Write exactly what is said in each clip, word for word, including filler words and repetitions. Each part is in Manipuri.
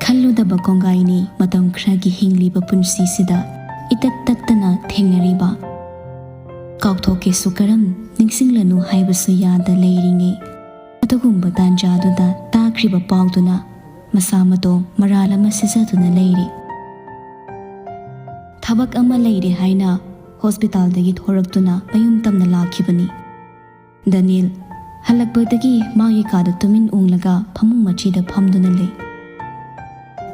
ꯈꯜꯂꯨꯗꯕ ꯀꯣꯡꯒꯥꯏꯅꯤ ꯃꯇꯝ ꯈꯔꯒꯤ ꯍꯤꯡꯂꯤꯕ ꯄꯨꯟꯁꯤꯁꯤꯗ ꯏꯇꯠ ꯇꯠꯇꯅ ꯊꯦꯡꯅꯔꯤꯕ꯫ ꯀꯥꯎꯊꯣꯛꯀꯦꯁꯨ ꯀꯔꯝ, ꯅꯤꯡꯁꯤꯡꯂꯅꯨ ꯍꯥꯏꯕꯁꯨ ꯌꯥꯗ ꯂꯩꯔꯤꯉꯩ, ꯑꯗꯨꯒꯨꯝꯕ ꯇꯥꯟꯖꯥꯗꯨꯗ ꯇꯥꯈ꯭ꯔꯤꯕ ꯄꯥꯎꯗꯨꯅ ꯃꯁꯥ ꯃꯇꯣꯝ ꯃꯔꯥꯜ ꯑꯃ ꯁꯤꯖꯗꯨꯅ ꯂꯩꯔꯤ꯫ ꯊꯕꯛ ꯑꯃ ꯂꯩꯔꯦ ꯍꯥꯏꯅ ꯍꯣꯁꯄꯤꯇꯥꯜꯗꯒꯤ ꯊꯣꯔꯛꯇꯨꯅ ꯃꯌꯨꯝ ꯇꯝꯅ ꯂꯥꯛꯈꯤꯕꯅꯤ꯫ ꯗꯅꯤꯜ ꯍꯜꯂꯛꯄꯗꯒꯤ ꯃꯥꯒꯤ ꯀꯥꯗ ꯇꯨꯃꯤꯟ ꯎꯪꯂꯒ ꯐꯃꯨꯡ ꯃꯆꯤꯗ ꯐꯝꯗꯨꯅ ꯂꯩ꯫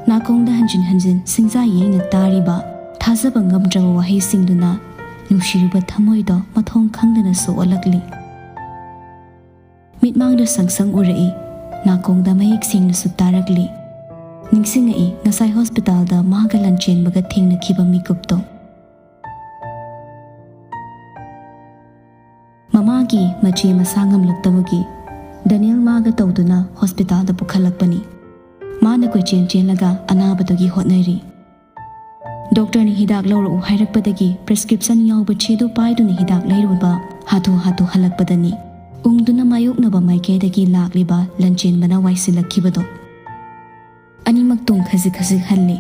ꯅꯥꯀꯣꯡꯗ ꯍꯟꯖꯤꯟ ꯍꯟꯖꯤꯟ ꯁꯤꯡꯖꯥ ꯌꯩꯅ ꯇꯥꯔꯤꯕ ꯊꯥꯖꯕ ꯉꯝꯗ꯭ꯔꯕ ꯋꯥꯍꯩꯁꯤꯡꯗꯨꯅ ꯅꯨꯡꯁꯤꯔꯨꯕ ꯊꯃꯣꯏꯗꯣ ꯃꯊꯣꯡ ꯈꯪꯗꯅꯁꯨ ꯑꯣꯜꯂꯛꯂꯤ꯫ ꯃꯤꯠꯃꯥꯡꯗ ꯁꯪ ꯁꯪ ꯎꯔꯛꯏ, ꯅꯥꯀꯣꯡꯗ ꯃꯌꯦꯛ ꯁꯦꯡꯅꯁꯨ ꯇꯥꯔꯛꯂꯤ꯫ ꯅꯤꯡꯁꯤꯡꯉꯛꯏ ꯉꯁꯥꯏ ꯍꯣꯁꯄꯤꯇꯥꯜꯗ ꯃꯥꯒ ꯂꯟꯆꯦꯟꯕꯒ ꯊꯦꯡꯅꯈꯤꯕ ꯃꯤꯀꯨꯞꯇꯣ꯫ ꯃꯃꯥꯒꯤ ꯃꯆꯦ ꯃꯁꯥ ꯉꯝꯂꯛꯇꯕꯒꯤ ꯗꯅꯤꯜ ꯃꯥꯒ ꯇꯧꯗꯨꯅ ꯍꯣꯁꯄꯤꯇꯥꯜꯗ ꯄꯨꯈꯠꯂꯛꯄꯅꯤ꯫ ꯃꯥꯅ ꯀꯣꯏꯆꯦꯟ ꯆꯦꯜꯂꯒ ꯑꯅꯥꯕꯗꯨꯒꯤ ꯍꯣꯠꯅꯔꯤ꯫ ꯗꯣꯛꯇꯔꯅ ꯍꯤꯗꯥꯛ ꯂꯧꯔꯛꯎ ꯍꯥꯏꯔꯛꯄꯗꯒꯤ ꯄ꯭ꯔꯦꯁꯀ꯭ꯔꯤꯞꯁꯟ ꯌꯥꯎꯕ ꯆꯦꯗꯨ ꯄꯥꯏꯗꯨꯅ ꯍꯤꯗꯥꯛ ꯂꯩꯔꯨꯕ ꯍꯥꯊꯨ ꯍꯥꯊꯨ ꯍꯜꯂꯛꯄꯗꯅꯤ ꯎꯪꯗꯨꯅ ꯃꯥꯌꯣꯛꯅꯕ ꯃꯥꯏꯀꯩꯗꯒꯤ ꯂꯥꯛꯂꯤꯕ ꯂꯟꯆꯦꯟꯕꯅ ꯋꯥꯏꯁꯤꯜꯂꯛꯈꯤꯕꯗꯣ꯫ ꯑꯅꯤꯃꯛ ꯇꯨꯡ ꯈꯖꯤꯛ ꯈꯖꯤꯛ ꯍꯜꯂꯤ꯫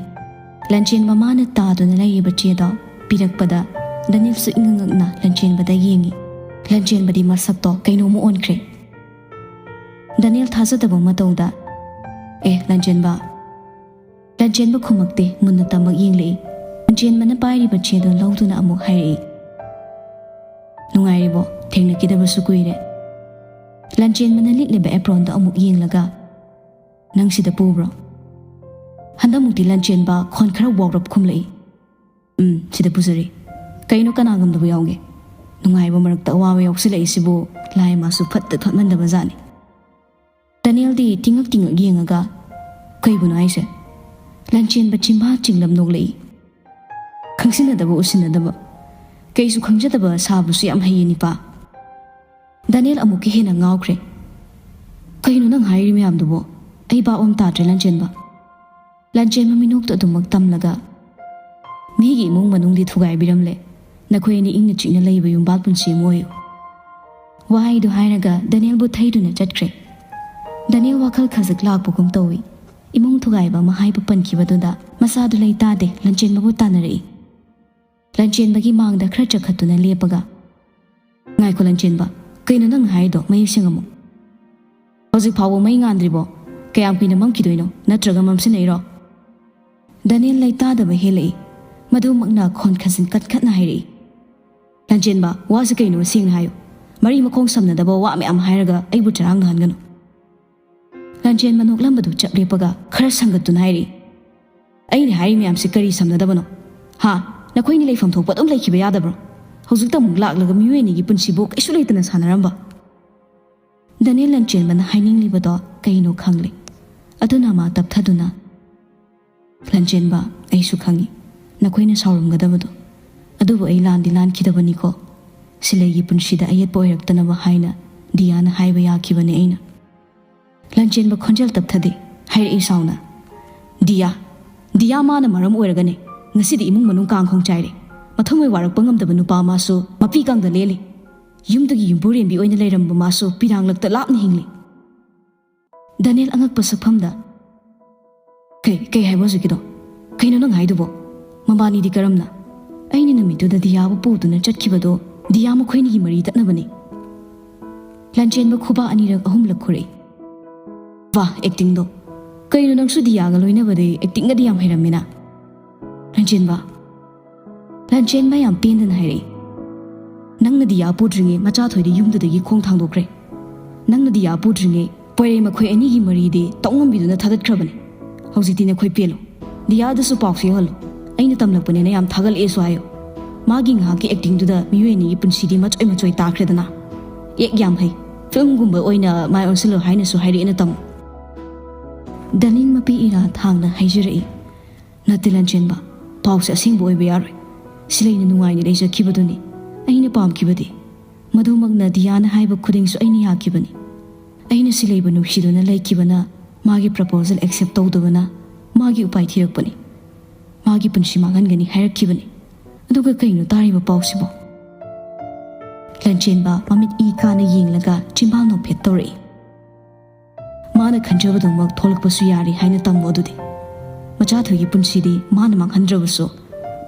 ꯂꯟꯆꯦꯟꯕ ꯃꯥꯅ ꯇꯥꯗꯨꯅ ꯂꯩꯔꯤꯕ ꯆꯦꯗꯣ ꯄꯤꯔꯛꯄꯗ ꯗꯅꯤꯜꯁꯨ ꯏꯉꯛ ꯉꯛꯅ ꯂꯟꯆꯦꯟꯕꯗ ꯌꯦꯡꯉꯤ꯫ ꯂꯟꯆꯦꯟꯕꯗꯤ ꯃꯁꯛꯇꯣ ꯀꯩꯅꯣꯝꯃ ꯑꯣꯟꯈ꯭ꯔꯦ꯫ ꯗꯅꯤꯜ ꯊꯥꯖꯗꯕ ꯃꯇꯧꯗ, "ꯑꯦ ꯂꯟꯆꯦꯟꯕ, ꯂꯟꯆꯦꯟꯕ ꯈꯨꯝꯃꯛꯇꯦ, ꯃꯨꯟꯅ ꯇꯝꯃꯛ ꯌꯦꯡꯂꯛꯏ꯫ ꯂꯟꯆꯦꯟꯕꯅ ꯄꯥꯏꯔꯤꯕ ꯆꯦꯗꯨ ꯂꯧꯗꯨꯅ ꯑꯃꯨꯛ ꯍꯥꯏꯔꯛꯏ, "ꯅꯨꯡꯉꯥꯏꯔꯤꯕꯣ? ꯊꯦꯡꯅꯈꯤꯗꯕꯁꯨ ꯀꯨꯏꯔꯦ꯫" ꯂꯟꯆꯦꯟꯕꯅ ꯂꯤꯠꯂꯤꯕ ꯑꯦꯄ꯭ꯔꯣꯟꯗꯨ ꯑꯃꯨꯛ ꯌꯦꯡꯂꯒ, "ꯅꯪ ꯁꯤꯗ ꯄꯨꯕ꯭ꯔꯣ?" ꯍꯟꯗꯛꯃꯨꯛꯇꯤ ꯂꯟꯆꯦꯟꯕ ꯈꯣꯟ ꯈꯔ ꯋꯥꯎꯔꯞ ꯈꯨꯝꯂꯛꯏ, "ꯎꯝ, ꯁꯤꯗ ꯄꯨꯖꯔꯤ꯫ ꯀꯩꯅꯣ, ꯀꯅꯥ ꯉꯝꯗꯕ ꯌꯥꯎꯒꯦ? ꯅꯨꯡꯉꯥꯏꯕ ꯃꯔꯛꯇ ꯑꯋꯥꯕ ꯌꯥꯎꯁꯤꯜꯂꯛꯏꯁꯤꯕꯨ ꯂꯥꯏ ꯃꯥꯁꯨ ꯐꯠꯇ ꯊꯣꯠꯃꯟꯗꯕ ꯖꯥꯠꯅꯤ꯫" ꯗꯅꯤꯜꯗꯤ ꯇꯤꯡꯉꯛ ꯇꯤꯡꯉꯛ ꯌꯦꯡꯉꯒ, "ꯀꯩꯕꯨꯅꯣ ꯍꯥꯏꯁꯦ?" ꯂꯟꯆꯦꯟꯕ ꯆꯤꯝꯕꯥ ꯆꯤꯡꯂꯞ ꯅꯣꯛꯂꯛꯏ꯫ "ꯈꯪꯁꯤꯟꯅꯗꯕ ꯎꯁꯤꯟꯅꯗꯕ, ꯀꯩꯁꯨ ꯈꯪꯖꯗꯕ ꯁꯥꯕꯁꯨ ꯌꯥꯝ ꯍꯩꯌꯦ ꯅꯤꯄꯥ꯫" ꯗꯅꯤꯜ ꯑꯃꯨꯛꯀ ꯍꯦꯟꯅ ꯉꯥꯎꯈ꯭ꯔꯦ꯫ "ꯀꯩꯅꯣ ꯅꯪ ꯍꯥꯏꯔꯤ ꯃꯌꯥꯝꯗꯨꯕꯣ? ꯑꯩ ꯚꯥꯞ ꯑꯃ ꯇꯥꯗ꯭ꯔꯦ ꯂꯟꯆꯦꯟꯕ꯫" ꯂꯟꯆꯦꯟꯕ ꯃꯤꯅꯣꯛꯇꯨ ꯑꯗꯨꯃꯛ ꯇꯝꯂꯒ, "ꯃꯤꯒꯤ ꯏꯃꯨꯡ ꯃꯅꯨꯡꯗꯤ ꯊꯨꯒꯥꯏꯕꯤꯔꯝꯂꯦ꯫ ꯅꯈꯣꯏ ꯑꯅꯤ ꯏꯪꯅ ꯆꯤꯛꯅ ꯂꯩꯕ ꯌꯨꯝꯕꯥꯜ ꯄꯨꯟꯁꯤ ꯑꯃ ꯑꯣꯏꯌꯨ꯫" ꯋꯥꯍꯩꯗꯨ ꯍꯥꯏꯔꯒ ꯗꯅꯤꯜꯕꯨ ꯊꯩꯗꯨꯅ ꯆꯠꯈ꯭ꯔꯦ꯫ ꯗꯅꯤꯜ ꯋꯥꯈꯜ ꯈꯖꯤꯛ ꯂꯥꯛꯄꯒꯨꯝ ꯇꯧꯏ꯫ ꯏꯃꯨꯡ ꯊꯨꯒꯥꯏꯕ ꯑꯃ ꯍꯥꯏꯕ ꯄꯟꯈꯤꯕꯗꯨꯗ ꯃꯆꯥꯗꯨ ꯂꯩ ꯇꯥꯗꯦ ꯂꯟꯆꯦꯟꯕꯕꯨ ꯇꯥꯟꯅꯔꯛꯏ꯫ ꯂꯟꯆꯦꯟꯕꯒꯤ ꯃꯥꯡꯗ ꯈꯔ ꯆꯈꯠꯇꯨꯅ ꯂꯦꯞꯄꯒ, "ꯉꯥꯏꯈꯣ ꯂꯟꯆꯦꯟꯕ, ꯀꯩꯅꯣ ꯅꯪ ꯍꯥꯏꯔꯤꯗꯣ? ꯃꯌꯦꯛ ꯁꯦꯡꯉꯝꯃꯨ꯫ ꯍꯧꯖꯤꯛ ꯐꯥꯎꯕ ꯃꯩ ꯉꯥꯟꯗ꯭ꯔꯤꯕꯣ? ꯀꯌꯥꯝ ꯀꯨꯏꯅ ꯃꯝꯈꯤꯗꯣꯏꯅꯣ? ꯅꯠꯇ꯭ꯔꯒ ꯃꯝꯁꯤꯟꯅꯩꯔꯣ?" ꯗꯅꯤꯌꯦꯜ ꯂꯩ ꯇꯥꯗꯕ ꯍꯦꯜꯂꯛꯏ꯫ ꯃꯗꯨꯃꯛꯅ ꯈꯣꯟ ꯈꯖꯤꯟ ꯀꯠꯈꯠꯅ ꯍꯥꯏꯔꯛꯏ꯫ "ꯂꯟꯆꯦꯟꯕ, ꯋꯥꯁꯤ ꯀꯩꯅꯣ ꯁꯦꯡꯅ ꯍꯥꯏꯌꯨ꯫ ꯃꯔꯤ ꯃꯈꯣꯡ ꯁꯝꯅꯗꯕ ꯋꯥ ꯃꯌꯥꯝ ꯍꯥꯏꯔꯒ ꯑꯩꯕꯨ ꯆꯔꯥꯡꯅꯍꯟꯒꯅꯨ꯫" ꯂꯟꯆꯦꯟꯕ ꯅꯣꯛꯂꯝꯕꯗꯨ ꯆꯞ ꯂꯦꯞꯄꯒ ꯈꯔ ꯁꯪꯒꯠꯇꯨꯅ ꯍꯥꯏꯔꯛꯏ꯫ "ꯑꯩꯅ ꯍꯥꯏꯔꯤ ꯃꯌꯥꯝꯁꯤ ꯀꯔꯤ ꯁꯝꯅꯗꯕꯅꯣ? ꯍꯥ? ꯅꯈꯣꯏꯅꯤ ꯂꯩꯐꯝ ꯊꯣꯛꯄ ꯑꯗꯨꯝ ꯂꯩꯈꯤꯕ ꯌꯥꯗꯕ꯭ꯔꯣ? ꯍꯧꯖꯤꯛꯇ ꯑꯃꯨꯛ ꯂꯥꯛꯂꯒ ꯃꯤꯑꯣꯏ ꯑꯅꯤꯒꯤ ꯄꯨꯟꯁꯤꯕꯨ ꯀꯩꯁꯨ ꯂꯩꯇꯅ ꯁꯥꯟꯅꯔꯝꯕ?" ꯗꯅꯤꯌꯦꯜ ꯂꯟꯆꯦꯟꯕꯅ ꯍꯥꯏꯅꯤꯡꯂꯤꯕꯗꯣ ꯀꯩꯅꯣ ꯈꯪꯂꯦ꯫ ꯑꯗꯨꯅ ꯃꯥ ꯇꯞꯊꯗꯨꯅ, "ꯂꯟꯆꯦꯟꯕ, ꯑꯩꯁꯨ ꯈꯪꯏ ꯅꯈꯣꯏꯅ ꯁꯥꯎꯔꯝꯒꯗꯕꯗꯣ꯫ ꯑꯗꯨꯕꯨ ꯑꯩ ꯂꯥꯟꯗꯤ ꯂꯥꯟꯈꯤꯗꯕꯅꯤꯀꯣ꯫ ꯁꯤꯂꯩꯒꯤ ꯄꯨꯟꯁꯤꯗ ꯑꯌꯦꯠꯄ ꯑꯣꯏꯔꯛꯇꯅꯕ ꯍꯥꯏꯅ ꯗꯤꯌꯥꯅ ꯍꯥꯏꯕ ꯌꯥꯈꯤꯕꯅꯦ ꯑꯩꯅ꯫" ꯂꯟꯆꯦꯟꯕ ꯈꯣꯟꯖꯦꯜ ꯇꯞꯊꯗꯦ, ꯍꯥꯏꯔꯛꯏ ꯁꯥꯎꯅ, "ꯗꯤꯌꯥ, ꯗꯤꯌꯥ ꯃꯥꯅ ꯃꯔꯝ ꯑꯣꯏꯔꯒꯅꯦ ꯉꯁꯤꯗꯤ ꯏꯃꯨꯡ ꯃꯅꯨꯡ ꯀꯥꯡ ꯈꯣꯡ ꯆꯥꯏꯔꯦ꯫ ꯃꯊꯃꯣꯏ ꯋꯥꯔꯛꯄ ꯉꯝꯗꯕ ꯅꯨꯄꯥ ꯃꯥꯁꯨ ꯃꯄꯤ ꯀꯥꯡꯗ ꯂꯦꯜꯂꯤ꯫ ꯌꯨꯝꯗꯨꯒꯤ ꯌꯨꯝꯕꯨꯔꯦꯝꯕꯤ ꯑꯣꯏꯅ ꯂꯩꯔꯝꯕ ꯃꯥꯁꯨ ꯄꯤꯔꯥꯡꯂꯛꯇ ꯂꯥꯞꯅ ꯍꯤꯡꯂꯤ꯫" ꯗꯅꯤꯌꯦꯜ ꯑꯉꯛꯄ ꯁꯛꯐꯝꯗ, "ꯀꯩ, ꯀꯩ ꯍꯥꯏꯕ ꯍꯧꯖꯤꯛꯀꯤꯗꯣ? ꯀꯩꯅꯣ ꯅꯪ ꯍꯥꯏꯗꯨꯕꯣ? ꯃꯕꯥꯅꯤꯗꯤ ꯀꯔꯝꯅ?" "ꯑꯩꯅ ꯅꯨꯃꯤꯠꯇꯨꯗ ꯗꯤꯌꯥꯕꯨ ꯄꯨꯗꯨꯅ ꯆꯠꯈꯤꯕꯗꯣ ꯗꯤꯌꯥ ꯃꯈꯣꯏꯅꯤꯒꯤ ꯃꯔꯤ ꯇꯠꯅꯕꯅꯤ꯫" ꯂꯟꯆꯦꯟꯕ ꯈꯨꯕꯥꯛ ꯑꯅꯤꯔꯛ ꯑꯍꯨꯝꯂꯛ ꯈꯨꯔꯛꯏ꯫ "ꯋꯥ, ꯑꯦꯛꯇꯤꯡꯗꯣ! ꯀꯩꯅꯣ ꯅꯪꯁꯨ ꯗꯤꯌꯥꯒ ꯂꯣꯏꯅꯕꯗꯤ ꯑꯦꯛꯇꯤꯡꯒꯗꯤ ꯌꯥꯝ ꯍꯩꯔꯝꯃꯤꯅ꯫" ꯂꯟꯆꯦꯟꯕ, ꯂꯟꯆꯦꯟꯕ ꯌꯥꯝ ꯄꯦꯟꯗꯅ ꯍꯥꯏꯔꯛꯏ, "ꯅꯪꯅ ꯗꯤꯌꯥ ꯄꯨꯗ꯭ꯔꯤꯉꯩ ꯃꯆꯥꯊꯣꯏꯗꯤ ꯌꯨꯝꯗꯨꯗꯒꯤ ꯈꯣꯡ ꯊꯥꯡꯗꯣꯛꯈ꯭ꯔꯦ꯫ ꯅꯪꯅ ꯗꯤꯌꯥ ꯄꯨꯗ꯭ꯔꯤꯉꯩ ꯄꯣꯏꯔꯩ ꯃꯈꯣꯏ ꯑꯅꯤꯒꯤ ꯃꯔꯤꯗꯤ ꯇꯧꯉꯝꯕꯤꯗꯨꯅ ꯊꯥꯗꯠꯈ꯭ꯔꯕꯅꯤ꯫ ꯍꯧꯖꯤꯛꯇꯤ ꯅꯈꯣꯏ ꯄꯦꯜꯂꯣ꯫ ꯗꯤꯌꯥꯗꯁꯨ ꯄꯥꯎꯁꯦ ꯌꯧꯍꯜꯂꯨ꯫ ꯑꯩꯅ ꯇꯝꯂꯛꯄꯅꯦꯅ ꯌꯥꯝ ꯊꯥꯒꯠꯂꯛꯑꯦꯁꯨ ꯍꯥꯏꯌꯨ꯫ ꯃꯥꯒꯤ ꯉꯥꯏꯍꯥꯛꯀꯤ ꯑꯦꯛꯇꯤꯡꯗꯨꯗ ꯃꯤꯑꯣꯏ ꯑꯅꯤꯒꯤ ꯄꯨꯟꯁꯤꯗꯤ ꯃꯆꯣꯏ ꯃꯆꯣꯏ ꯇꯥꯈ꯭ꯔꯦꯗꯅ꯫ ꯑꯦꯛ ꯌꯥꯝ ꯍꯩ꯫ ꯐꯤꯂꯝꯒꯨꯝꯕ ꯑꯣꯏꯅ ꯃꯥꯏ ꯑꯣꯟꯁꯤꯜꯂꯣ ꯍꯥꯏꯅꯁꯨ ꯍꯥꯏꯔꯛꯑꯦꯅ ꯇꯝꯃꯨ꯫" ꯗꯅꯤꯌꯦꯜ ꯃꯄꯤ ꯏꯔꯥ ꯊꯥꯡꯅ ꯍꯥꯏꯖꯔꯛꯏ, "ꯅꯠꯇꯦ ꯂꯟꯆꯦꯟꯕ, ꯄꯥꯎꯁꯦ ꯑꯁꯦꯡꯕ ꯑꯣꯏꯕ ꯌꯥꯔꯣꯏ꯫ ꯁꯤꯂꯩꯅ ꯅꯨꯡꯉꯥꯏꯅ ꯂꯩꯖꯈꯤꯕꯗꯨꯅꯤ ꯑꯩꯅ ꯄꯥꯝꯈꯤꯕꯗꯤ꯫ ꯃꯗꯨꯃꯛꯅ ꯗꯤꯌꯥꯅ ꯍꯥꯏꯕ ꯈꯨꯗꯤꯡꯁꯨ ꯑꯩꯅ ꯌꯥꯈꯤꯕꯅꯤ꯫ ꯑꯩꯅ ꯁꯤꯂꯩꯕꯨ ꯅꯨꯡꯁꯤꯗꯨꯅ ꯂꯩꯈꯤꯕꯅ ꯃꯥꯒꯤ ꯄ꯭ꯔꯄꯣꯖꯦꯜ ꯑꯦꯛꯁꯦꯞ ꯇꯧꯗꯕꯅ ꯃꯥꯒꯤ ꯎꯄꯥꯏ ꯊꯤꯔꯛꯄꯅꯤ꯫ ꯃꯥꯒꯤ ꯄꯨꯟꯁꯤ ꯃꯥꯡꯍꯟꯒꯅꯤ ꯍꯥꯏꯔꯛꯈꯤꯕꯅꯤ꯫ ꯑꯗꯨꯒ ꯀꯩꯅꯣ ꯇꯥꯔꯤꯕ ꯄꯥꯎꯁꯤꯕꯣ?" ꯂꯟꯆꯦꯟꯕ ꯃꯃꯤꯠ ꯏ ꯀꯥꯅ ꯌꯦꯡꯂꯒ ꯆꯤꯝꯕꯥꯜ ꯅꯣꯛꯐꯦꯠ ꯇꯧꯔꯛꯏ꯫ ꯃꯥꯅ ꯈꯟꯖꯕꯗꯨꯃꯛ ꯊꯣꯛꯂꯛꯄꯁꯨ ꯌꯥꯔꯤ ꯍꯥꯏꯅ ꯇꯝꯃꯨ ꯑꯗꯨꯗꯤ꯫ ꯃꯆꯥꯊꯣꯏꯒꯤ ꯄꯨꯟꯁꯤꯗꯤ ꯃꯥꯅ ꯃꯥꯡꯍꯟꯗ꯭ꯔꯕꯁꯨ,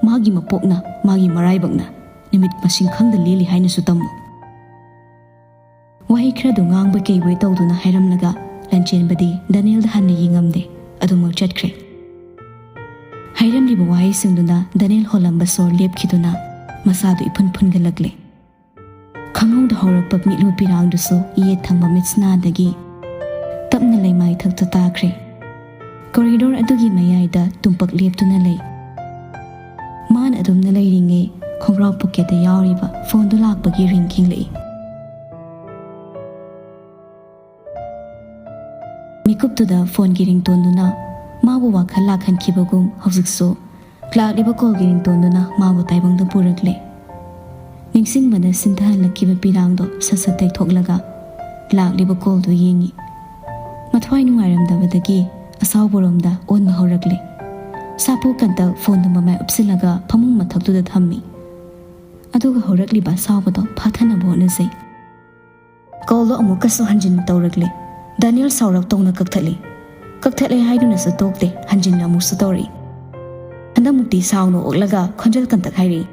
ꯃꯥꯒꯤ ꯃꯄꯣꯛꯅ, ꯃꯥꯒꯤ ꯃꯔꯥꯏꯕꯛꯅ ꯅꯨꯃꯤꯠ ꯃꯁꯤꯡ ꯈꯪꯗ ꯂꯦꯜꯂꯤ ꯍꯥꯏꯅꯁꯨ ꯇꯝꯃꯨ꯫ ꯋꯥꯍꯩ ꯈꯔꯗꯨ ꯉꯥꯡꯕ ꯀꯩꯕꯣꯏ ꯇꯧꯗꯨꯅ ꯍꯥꯏꯔꯝꯂꯒ ꯂꯟꯆꯦꯟꯕꯗꯤ ꯗꯅꯤꯌꯦꯜꯗ ꯍꯟꯅ ꯌꯦꯡꯉꯝꯗꯦ, ꯑꯗꯨꯃꯛ ꯆꯠꯈ꯭ꯔꯦ꯫ ꯍꯥꯏꯔꯝꯂꯤꯕ ꯋꯥꯍꯩꯁꯤꯡꯗꯨꯅ ꯗꯅꯤꯌꯦꯜ ꯍꯣꯜꯂꯝꯕ ꯁꯣꯔ ꯂꯦꯞꯈꯤꯗꯨꯅ ꯃꯁꯥꯗꯨ ꯏꯐꯨꯟ ꯐꯨꯟꯒꯠꯂꯛꯂꯦ꯫ ꯈꯪꯍꯧꯗ ꯍꯧꯔꯛꯄ ꯃꯤꯠꯂꯨ ꯄꯤꯔꯥꯡꯗꯨꯁꯨ ꯌꯦꯠ ꯊꯪꯕ ꯃꯤꯠꯁꯅꯥꯗꯒꯤ ꯇꯞꯅ ꯂꯩꯃꯥꯏ ꯊꯛꯇ ꯇꯥꯈ꯭ꯔꯦ꯫ ꯀꯣꯔꯤꯗꯣꯔ ꯑꯗꯨꯒꯤ ꯃꯌꯥꯏꯗ ꯇꯨꯝꯄꯛ ꯂꯦꯞꯇꯨꯅ ꯂꯩ꯫ ꯃꯥꯅ ꯑꯗꯨꯝꯅ ꯂꯩꯔꯤꯉꯩ ꯈꯣꯡꯒ꯭ꯔꯥꯎ ꯄꯣꯀꯦꯠꯇ ꯌꯥꯎꯔꯤꯕ ꯐꯣꯟꯗꯨ ꯂꯥꯛꯄꯒꯤ ꯔꯤꯡ ꯈꯤꯡꯂꯛꯏ꯫ ꯃꯤꯀꯨꯞꯇꯨꯗ ꯐꯣꯟꯒꯤ ꯔꯤꯡꯇꯣꯟꯗꯨꯅ ꯃꯥꯕꯨ ꯋꯥꯈꯜ ꯂꯥꯛꯍꯟꯈꯤꯕꯒꯨꯝ ꯍꯧꯖꯤꯛꯁꯨ ꯂꯥꯛꯂꯤꯕ ꯀꯣꯜꯒꯤ ꯔꯤꯡꯇꯣꯟꯗꯨꯅ ꯃꯥꯕꯨ ꯇꯥꯏꯕꯪꯗ ꯄꯨꯔꯛꯂꯦ꯫ ꯅꯤꯡꯁꯤꯡꯕꯅ ꯁꯤꯟꯊꯍꯜꯂꯛꯈꯤꯕ ꯄꯤꯔꯥꯡꯗꯣ ꯁꯠ ꯁꯠ ꯇꯩꯊꯣꯛꯂꯒ ꯂꯥꯛꯂꯤꯕ ꯀꯣꯜꯗꯨ ꯌꯦꯡꯉꯤ꯫ ꯃꯊ꯭ꯋꯥꯏ ꯅꯨꯡꯉꯥꯏꯔꯝꯗꯕꯗꯒꯤ ꯑꯁꯥꯎꯕꯔꯣꯝꯗ ꯑꯣꯟꯕ ꯍꯧꯔꯛꯂꯦ꯫ ꯁꯥꯄꯣ ꯀꯟꯇꯛ ꯐꯣꯟꯗꯨ ꯃꯃꯥꯏ ꯎꯞꯁꯤꯜꯂꯒ ꯐꯃꯨꯡ ꯃꯊꯛꯇꯨꯗ ꯊꯝꯃꯤ꯫ ꯑꯗꯨꯒ ꯍꯧꯔꯛꯂꯤꯕ ꯑꯁꯥꯎꯕꯗꯣ ꯐꯥꯊꯅꯕ ꯍꯣꯠꯅꯖꯩ꯫ ꯀꯣꯜꯗꯣ ꯑꯃꯨꯛꯀꯁꯨ ꯍꯟꯖꯤꯟꯅ ꯇꯧꯔꯛꯂꯦ꯫ ꯗꯥꯅꯤꯌꯦꯜ ꯁꯥꯎꯔꯞ ꯇꯧꯅ ꯀꯛꯊꯠꯂꯤ꯫ ꯀꯛꯊꯠꯂꯦ ꯍꯥꯏꯗꯨꯅꯁꯨ ꯇꯣꯛꯇꯦ, ꯍꯟꯖꯤꯟꯅ ꯑꯃꯨꯛꯁꯨ ꯇꯧꯔꯛꯏ꯫ ꯍꯟꯗꯛꯃꯨꯛꯇꯤ ꯁꯥꯎꯅ ꯑꯣꯛꯂꯒ ꯈꯣꯟꯖꯦꯜ ꯀꯟꯇꯛ ꯍꯥꯏꯔꯛꯏ,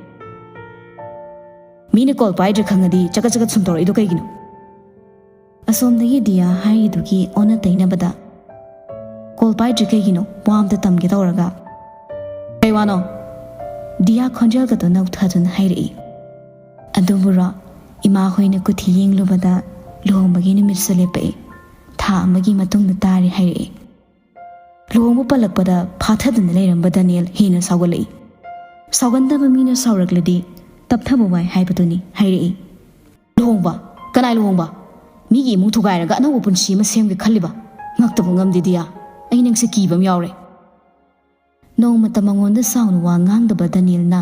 "ꯃꯤꯅ ꯀꯣꯜ ꯄꯥꯏꯗ꯭ꯔꯦ ꯈꯪꯉꯗꯤ ꯆꯒꯠ ꯆꯒꯠ ꯁꯨꯝ ꯇꯧꯔꯛꯏꯗꯣ ꯀꯩꯒꯤꯅꯣ?" ꯑꯁꯣꯝꯗꯒꯤ ꯗꯤꯌꯥ ꯍꯥꯏꯔꯤꯗꯨꯒꯤ ꯑꯣꯟꯅ ꯇꯩꯅꯕꯗ, "ꯀꯣꯜ ꯄꯥꯏꯗ꯭ꯔꯤ ꯀꯩꯒꯤꯅꯣ? ꯋꯥ ꯑꯝꯇ ꯇꯝꯒꯦ ꯇꯧꯔꯒ꯫" "ꯀꯩ ꯋꯥꯅꯣ?" ꯗꯤꯌꯥ ꯈꯣꯟꯖꯦꯜꯒꯗꯣ ꯅꯧꯊꯗꯨꯅ ꯍꯥꯏꯔꯛꯏ꯫ "ꯑꯗꯨꯕꯨꯔꯣ, ꯏꯃꯥ ꯍꯣꯏꯅ ꯀꯨꯊꯤ ꯌꯦꯡꯂꯨꯕꯗ ꯂꯨꯍꯣꯡꯕꯒꯤ ꯅꯨꯃꯤꯠꯁꯨ ꯂꯦꯞꯄꯛꯏ꯫ ꯊꯥ ꯑꯃꯒꯤ ꯃꯇꯨꯡꯗ ꯇꯥꯔꯦ ꯍꯥꯏꯔꯛꯏ꯫" ꯂꯨꯍꯣꯡꯕ ꯄꯜꯂꯛꯄꯗ ꯐꯥꯊꯗꯨꯅ ꯂꯩꯔꯝꯕ ꯗꯥꯅꯤꯌꯦꯜ ꯍꯦꯟꯅ ꯁꯥꯎꯒꯠꯂꯛꯏ꯫ "ꯁꯥꯎꯒꯟꯗꯕ ꯃꯤꯅ ꯁꯥꯎꯔꯛꯂꯗꯤ ꯇꯞꯊꯕ ꯋꯥꯏ ꯍꯥꯏꯕꯗꯨꯅꯤ," ꯍꯥꯏꯔꯛꯏ꯫ "ꯂꯨꯍꯣꯡꯕ? ꯀꯅꯥꯏ ꯂꯨꯍꯣꯡꯕ? ꯃꯤꯒꯤ ꯏꯃꯨꯡ ꯊꯨꯒꯥꯏꯔꯒ ꯑꯅꯧꯕ ꯄꯨꯟꯁꯤ ꯑꯃ ꯁꯦꯝꯒꯦ ꯈꯜꯂꯤꯕ? ꯉꯛꯇꯕ ꯉꯝꯗꯦ ꯗꯤꯌꯥ, ꯑꯩ ꯅꯪꯁꯦ ꯀꯤꯕ ꯑꯃ ꯌꯥꯎꯔꯦ꯫" ꯅꯣꯡꯃꯇ ꯃꯉꯣꯟꯗ ꯆꯥꯎꯅ ꯋꯥ ꯉꯥꯡꯗꯕ ꯗꯥꯅꯤꯌꯦꯜꯅ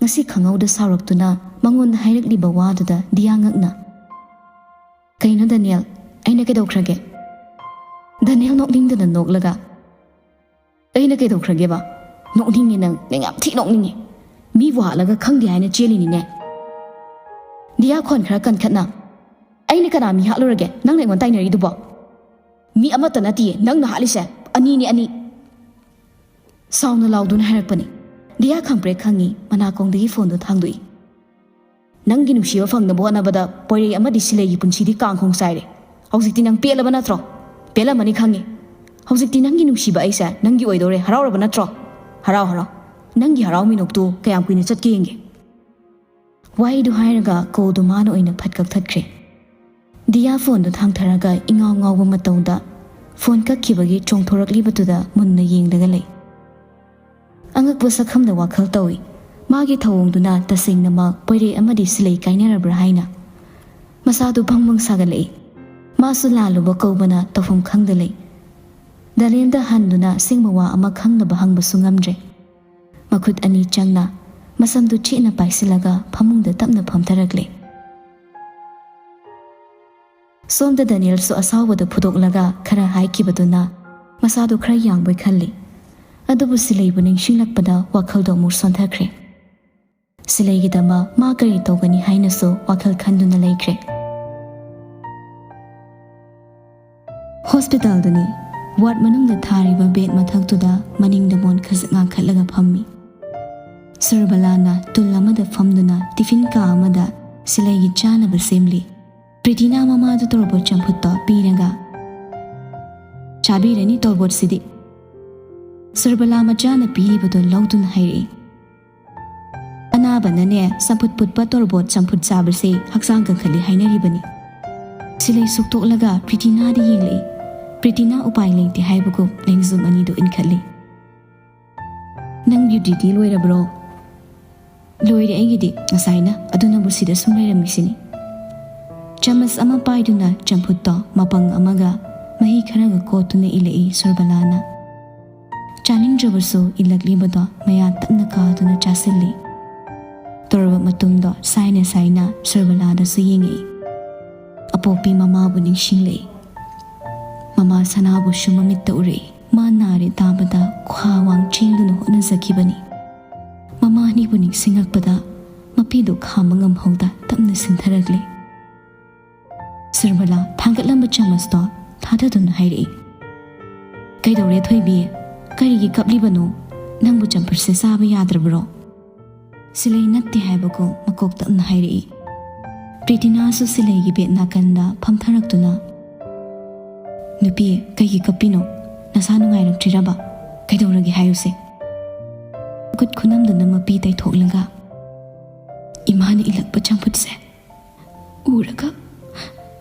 ꯉꯁꯤ ꯈꯪꯍꯧꯗ ꯁꯥꯎꯔꯛꯇꯨꯅ ꯃꯉꯣꯟꯗ ꯍꯥꯏꯔꯛꯂꯤꯕ ꯋꯥꯗꯨꯗ ꯗꯤꯌꯥ ꯉꯛꯅ, "ꯀꯩꯅꯣ ꯗꯥꯅꯤꯌꯦꯜ, ꯑꯩꯅ ꯀꯩꯗꯧꯈ꯭ꯔꯒꯦ?" ꯗꯥꯅꯤꯌꯦꯜ ꯅꯣꯛꯅꯤꯡꯗꯅ ꯅꯣꯛꯂꯒ, "ꯑꯩꯅ ꯀꯩꯗꯧꯈ꯭ꯔꯒꯦꯕ? ꯅꯣꯛꯅꯤꯡꯉꯦ ꯅꯪ, ꯅꯪ ꯌꯥꯝ ꯊꯤ ꯅꯣꯛꯅꯤꯡꯉꯦ꯫ ꯃꯤꯕꯨ ꯍꯥꯠꯂꯒ ꯈꯪꯗꯦ ꯍꯥꯏꯅ ꯆꯦꯜꯂꯤꯅꯤꯅꯦ?" ꯗꯤꯌꯥ ꯈꯣꯟ ꯈꯔ ꯀꯟꯈꯠꯅ, "ꯑꯩꯅ ꯀꯅꯥ ꯃꯤ ꯍꯥꯠꯂꯨꯔꯒꯦ? ꯅꯪꯅ ꯑꯩꯉꯣꯟꯗ ꯇꯥꯏꯅꯔꯤꯗꯨꯕꯣ?" "ꯃꯤ ꯑꯃꯠꯇ ꯅꯠꯇꯤꯌꯦ ꯅꯪꯅ ꯍꯥꯠꯂꯤꯁꯦ, ꯑꯅꯤꯅꯤ, ꯑꯅꯤ!" ꯁꯥꯎꯅ ꯂꯥꯎꯗꯨꯅ ꯍꯥꯏꯔꯛꯄꯅꯤ꯫ ꯗꯤꯌꯥ ꯈꯪꯄ꯭ꯔꯦꯛ ꯈꯪꯉꯤ, ꯃꯅꯥꯀꯣꯡꯗꯒꯤ ꯐꯣꯟꯗꯨ ꯊꯥꯡꯗꯣꯛꯏ꯫ "ꯅꯪꯒꯤ ꯅꯨꯡꯁꯤꯕ ꯐꯪꯅꯕ ꯍꯣꯠꯅꯕꯗ ꯄꯣꯏꯔꯩ ꯑꯃꯗꯤ ꯁꯤꯂꯩꯒꯤ ꯄꯨꯟꯁꯤꯗꯤ ꯀꯥꯡꯈꯣꯡ ꯆꯥꯏꯔꯦ꯫ ꯍꯧꯖꯤꯛꯇꯤ ꯅꯪ ꯄꯦꯜꯂꯕ ꯅꯠꯇ꯭ꯔꯣ? ꯄꯦꯜꯂꯝꯃꯅꯤ ꯈꯪꯉꯤ꯫ ꯍꯧꯖꯤꯛꯇꯤ ꯅꯪꯒꯤ ꯅꯨꯡꯁꯤꯕ ꯑꯩꯁꯦ ꯅꯪꯒꯤ ꯑꯣꯏꯗꯧꯔꯦ, ꯍꯔꯥꯎꯔꯕ ꯅꯠꯇ꯭ꯔꯣ? ꯍꯔꯥꯎ ꯍꯔꯥꯎ꯫ ꯅꯪꯒꯤ ꯍꯔꯥꯎ ꯃꯤꯅꯣꯛꯇꯨ ꯀꯌꯥꯝ ꯀꯨꯏꯅ ꯆꯠꯀꯦ ꯌꯦꯡꯒꯦ꯫" ꯋꯥꯍꯩꯗꯨ ꯍꯥꯏꯔꯒ ꯀꯣꯜꯗꯨ ꯃꯥꯅ ꯑꯣꯏꯅ ꯐꯠ ꯀꯛꯊꯠꯈ꯭ꯔꯦ꯫ ꯗꯤꯌꯥ ꯐꯣꯟꯗꯨ ꯊꯥꯡꯊꯔꯒ ꯏꯉꯥꯎ ꯉꯥꯎꯕ ꯃꯇꯧꯗ ꯐꯣꯟ ꯀꯛꯈꯤꯕꯒꯤ ꯆꯣꯡꯊꯣꯔꯛꯂꯤꯕꯗꯨꯗ ꯃꯨꯟꯅ ꯌꯦꯡꯂꯒ ꯂꯩ꯫ ꯑꯉꯛꯄ ꯁꯛꯈꯝꯗ ꯋꯥꯈꯜ ꯇꯧꯏ꯫ ꯃꯥꯒꯤ ꯊꯧꯑꯣꯡꯗꯨꯅ ꯇꯁꯦꯡꯅꯃꯛ ꯄꯣꯏꯔꯩ ꯑꯃꯗꯤ ꯁꯤꯂꯩ ꯀꯥꯏꯅꯔꯕ꯭ꯔꯥ ꯍꯥꯏꯅ꯫ ꯃꯁꯥꯗꯨ ꯕꯪ ꯕꯪ ꯁꯥꯒꯠꯂꯛꯏ꯫ ꯃꯥꯁꯨ ꯂꯥꯜꯂꯨꯕ ꯀꯧꯕꯅ ꯇꯧꯐꯝ ꯈꯪꯗ ꯂꯩ꯫ ꯗꯥꯅꯤꯌꯦꯜꯗ ꯍꯟꯗꯨꯅ ꯑꯁꯦꯡꯕ ꯋꯥ ꯑꯃ ꯈꯪꯅꯕ ꯍꯪꯕꯁꯨ ꯉꯝꯗ꯭ꯔꯦ꯫ ꯃꯈꯨꯠ ꯑꯅꯤ ꯆꯪꯅ ꯃꯁꯝꯗꯨ ꯆꯦꯠꯅ ꯄꯥꯏꯁꯤꯜꯂꯒ ꯐꯃꯨꯡꯗ ꯇꯞꯅ ꯐꯝꯊꯔꯛꯂꯦ꯫ ꯁꯣꯝꯗ ꯗꯥꯅꯤꯌꯦꯜꯁꯨ ꯑꯁꯥꯎꯕꯗ ꯐꯨꯗꯣꯛꯂꯒ ꯈꯔ ꯍꯥꯏꯈꯤꯕꯗꯨꯅ ꯃꯁꯥꯗꯨ ꯈꯔ ꯌꯥꯡꯕꯣꯏ ꯈꯜꯂꯤ꯫ ꯑꯗꯨꯕꯨ ꯁꯤꯂꯩꯕꯨ ꯅꯤꯡꯁꯤꯡꯂꯛꯄꯗ ꯋꯥꯈꯜꯗꯣ ꯑꯃꯨꯛ ꯁꯣꯟꯊꯈ꯭ꯔꯦ꯫ ꯁꯤꯂꯩꯒꯤꯗꯃꯛ ꯃꯥ ꯀꯔꯤ ꯇꯧꯒꯅꯤ ꯍꯥꯏꯅꯁꯨ ꯋꯥꯈꯜ ꯈꯟꯗꯨꯅ ꯂꯩꯈ꯭ꯔꯦ꯫ ꯍꯣꯁꯄꯤꯇꯥꯜꯗꯅꯤ꯫ ꯋꯥꯔꯗ ꯃꯅꯨꯡꯗ ꯊꯥꯔꯤꯕ ꯕꯦꯗ ꯃꯊꯛꯇꯨꯗ ꯃꯅꯤꯡꯗ ꯃꯣꯟ ꯈꯖꯤꯛ ꯉꯥꯡꯈꯠꯂꯒ ꯐꯝꯃꯤ꯫ ꯁꯨꯔꯕꯂꯥꯅ ꯇꯨꯜ ꯑꯃꯗ ꯐꯝꯗꯨꯅ ꯇꯤꯐꯤꯟ ꯀꯥ ꯑꯃꯗ ꯁꯤꯂꯩꯒꯤ ꯆꯥꯅꯕ ꯁꯦꯝꯂꯤ꯫ ꯄ꯭ꯔꯤꯇꯤꯅꯥ ꯃꯃꯥꯗꯨ ꯇꯣꯔꯕꯣꯠ ꯆꯝꯐꯨꯠꯇꯣ ꯄꯤꯔꯒ, "ꯆꯥꯕꯤꯔꯅꯤ ꯇꯣꯔꯕꯣꯠꯁꯤꯗꯤ꯫" ꯁꯨꯔꯕꯂꯥ ꯃꯆꯥꯅ ꯄꯤꯔꯤꯕꯗꯣ ꯂꯧꯗꯨꯅ ꯍꯥꯏꯔꯛꯏ꯫ "ꯑꯅꯥꯕꯅꯅꯦ ꯆꯝꯐꯨꯠ ꯐꯨꯠꯄ ꯇꯣꯔꯕꯣꯠ ꯆꯝꯐꯨꯠ ꯆꯥꯕꯁꯦ ꯍꯛꯆꯥꯡ ꯀꯟꯈꯠꯂꯤ ꯍꯥꯏꯅꯔꯤꯕꯅꯤ꯫" ꯁꯤꯂꯩ ꯁꯨꯛꯇꯣꯛꯂꯒ ꯄ꯭ꯔꯤꯇꯤꯅꯥꯗ ꯌꯦꯡꯂꯛꯏ꯫ ꯄ꯭ꯔꯤꯇꯤꯅꯥ ꯎꯄꯥꯏ ꯂꯩꯇꯦ ꯍꯥꯏꯕꯒꯨꯝ ꯂꯦꯡꯖꯨꯝ ꯑꯅꯤꯗꯨ ꯏꯟꯈꯠꯂꯤ꯫ "ꯅꯪꯒꯤ ꯗ꯭ꯌꯨꯇꯤ ꯂꯣꯏꯔꯕ꯭ꯔꯣ?" "ꯂꯣꯏꯔꯦ ꯑꯩꯒꯤꯗꯤ ꯉꯁꯥꯏꯅ, ꯑꯗꯨꯅꯕꯨ ꯁꯤꯗ ꯁꯨꯝ ꯂꯩꯔꯝꯃꯤꯁꯤꯅꯤ꯫" ꯆꯃꯁ ꯑꯃ ꯄꯥꯏꯗꯨꯅ ꯆꯝꯐꯨꯠꯇꯣ ꯃꯄꯪ ꯑꯃꯒ ꯃꯍꯤ ꯈꯔꯒ ꯀꯣꯠꯇꯨꯅ ꯏꯜꯂꯛꯏ ꯁꯨꯔꯕꯂꯥꯅ꯫ ꯆꯥꯅꯤꯡꯗ꯭ꯔꯕꯁꯨ ꯏꯜꯂꯛꯂꯤꯕꯗꯣ ꯃꯌꯥ ꯇꯞꯅ ꯀꯥꯗꯨꯅ ꯆꯥꯁꯤꯜꯂꯤ꯫ ꯇꯣꯔꯕꯣꯠ ꯃꯇꯨꯝꯗꯣ ꯁꯥꯏꯅ ꯁꯥꯏꯅ ꯁꯨꯔꯕꯂꯥꯗꯁꯨ ꯌꯦꯡꯉꯛꯏ꯫ ꯑꯄꯣꯛꯄꯤ ꯃꯃꯥꯕꯨ ꯅꯤꯡꯁꯤꯡꯂꯛꯏ꯫ ꯃꯃꯥ ꯁꯅꯥꯕꯨꯁꯨ ꯃꯃꯤꯠꯇ ꯎꯔꯛꯏ꯫ ꯃꯥ ꯅꯥꯔꯦ ꯇꯥꯕꯗ ꯈ꯭ꯋꯥ ꯋꯥꯡ ꯆꯦꯟꯗꯨꯅ ꯍꯣꯠꯅꯖꯈꯤꯕꯅꯤ꯫ ꯃꯃꯥ ꯑꯅꯤꯕꯨ ꯅꯤꯡꯁꯤꯡꯂꯛꯄꯗ ꯃꯄꯤꯗꯨ ꯈꯥꯝꯕ ꯉꯝꯍꯧꯗ ꯇꯞꯅ ꯁꯤꯟꯊꯔꯛꯂꯦ꯫ ꯁꯨꯔꯕꯂꯥ ꯊꯥꯡꯒꯠꯂꯝꯕ ꯆꯃꯁꯇꯣ ꯊꯥꯗꯗꯨꯅ ꯍꯥꯏꯔꯛꯏ꯫ "ꯀꯩꯗꯧꯔꯦ ꯊꯣꯏꯕꯤ? ꯀꯔꯤꯒꯤ ꯀꯞꯂꯤꯕꯅꯣ? ꯅꯪꯕꯨ ꯆꯝꯐꯨꯠꯁꯦ ꯆꯥꯕ ꯌꯥꯗ꯭ꯔꯕ꯭ꯔꯣ?" ꯁꯤꯂꯩ ꯅꯠꯇꯦ ꯍꯥꯏꯕꯒꯨꯝ ꯃꯀꯣꯛ ꯇꯞꯅ ꯍꯥꯏꯔꯛꯏ꯫ ꯄ꯭ꯔꯤꯇꯤꯅꯥꯁꯨ ꯁꯤꯂꯩꯒꯤ ꯕꯦꯠ ꯅꯥꯀꯟꯗ ꯐꯝꯊꯔꯛꯇꯨꯅ, "ꯅꯨꯄꯤ, ꯀꯩꯒꯤ ꯀꯞꯄꯤꯅꯣ? ꯅꯁꯥ ꯅꯨꯡꯉꯥꯏꯔꯛꯇ꯭ꯔꯤꯔꯕ? ꯀꯩꯗꯧꯔꯒꯦ ꯍꯥꯏꯌꯨꯁꯦ?" ꯈꯨꯠ ꯈꯨꯅꯝꯗꯨꯅ ꯃꯄꯤ ꯇꯩꯊꯣꯛꯂꯒ, "ꯏꯃꯥꯅ ꯏꯜꯂꯛꯄ ꯆꯝꯐꯨꯠꯁꯦ ꯎꯔꯒ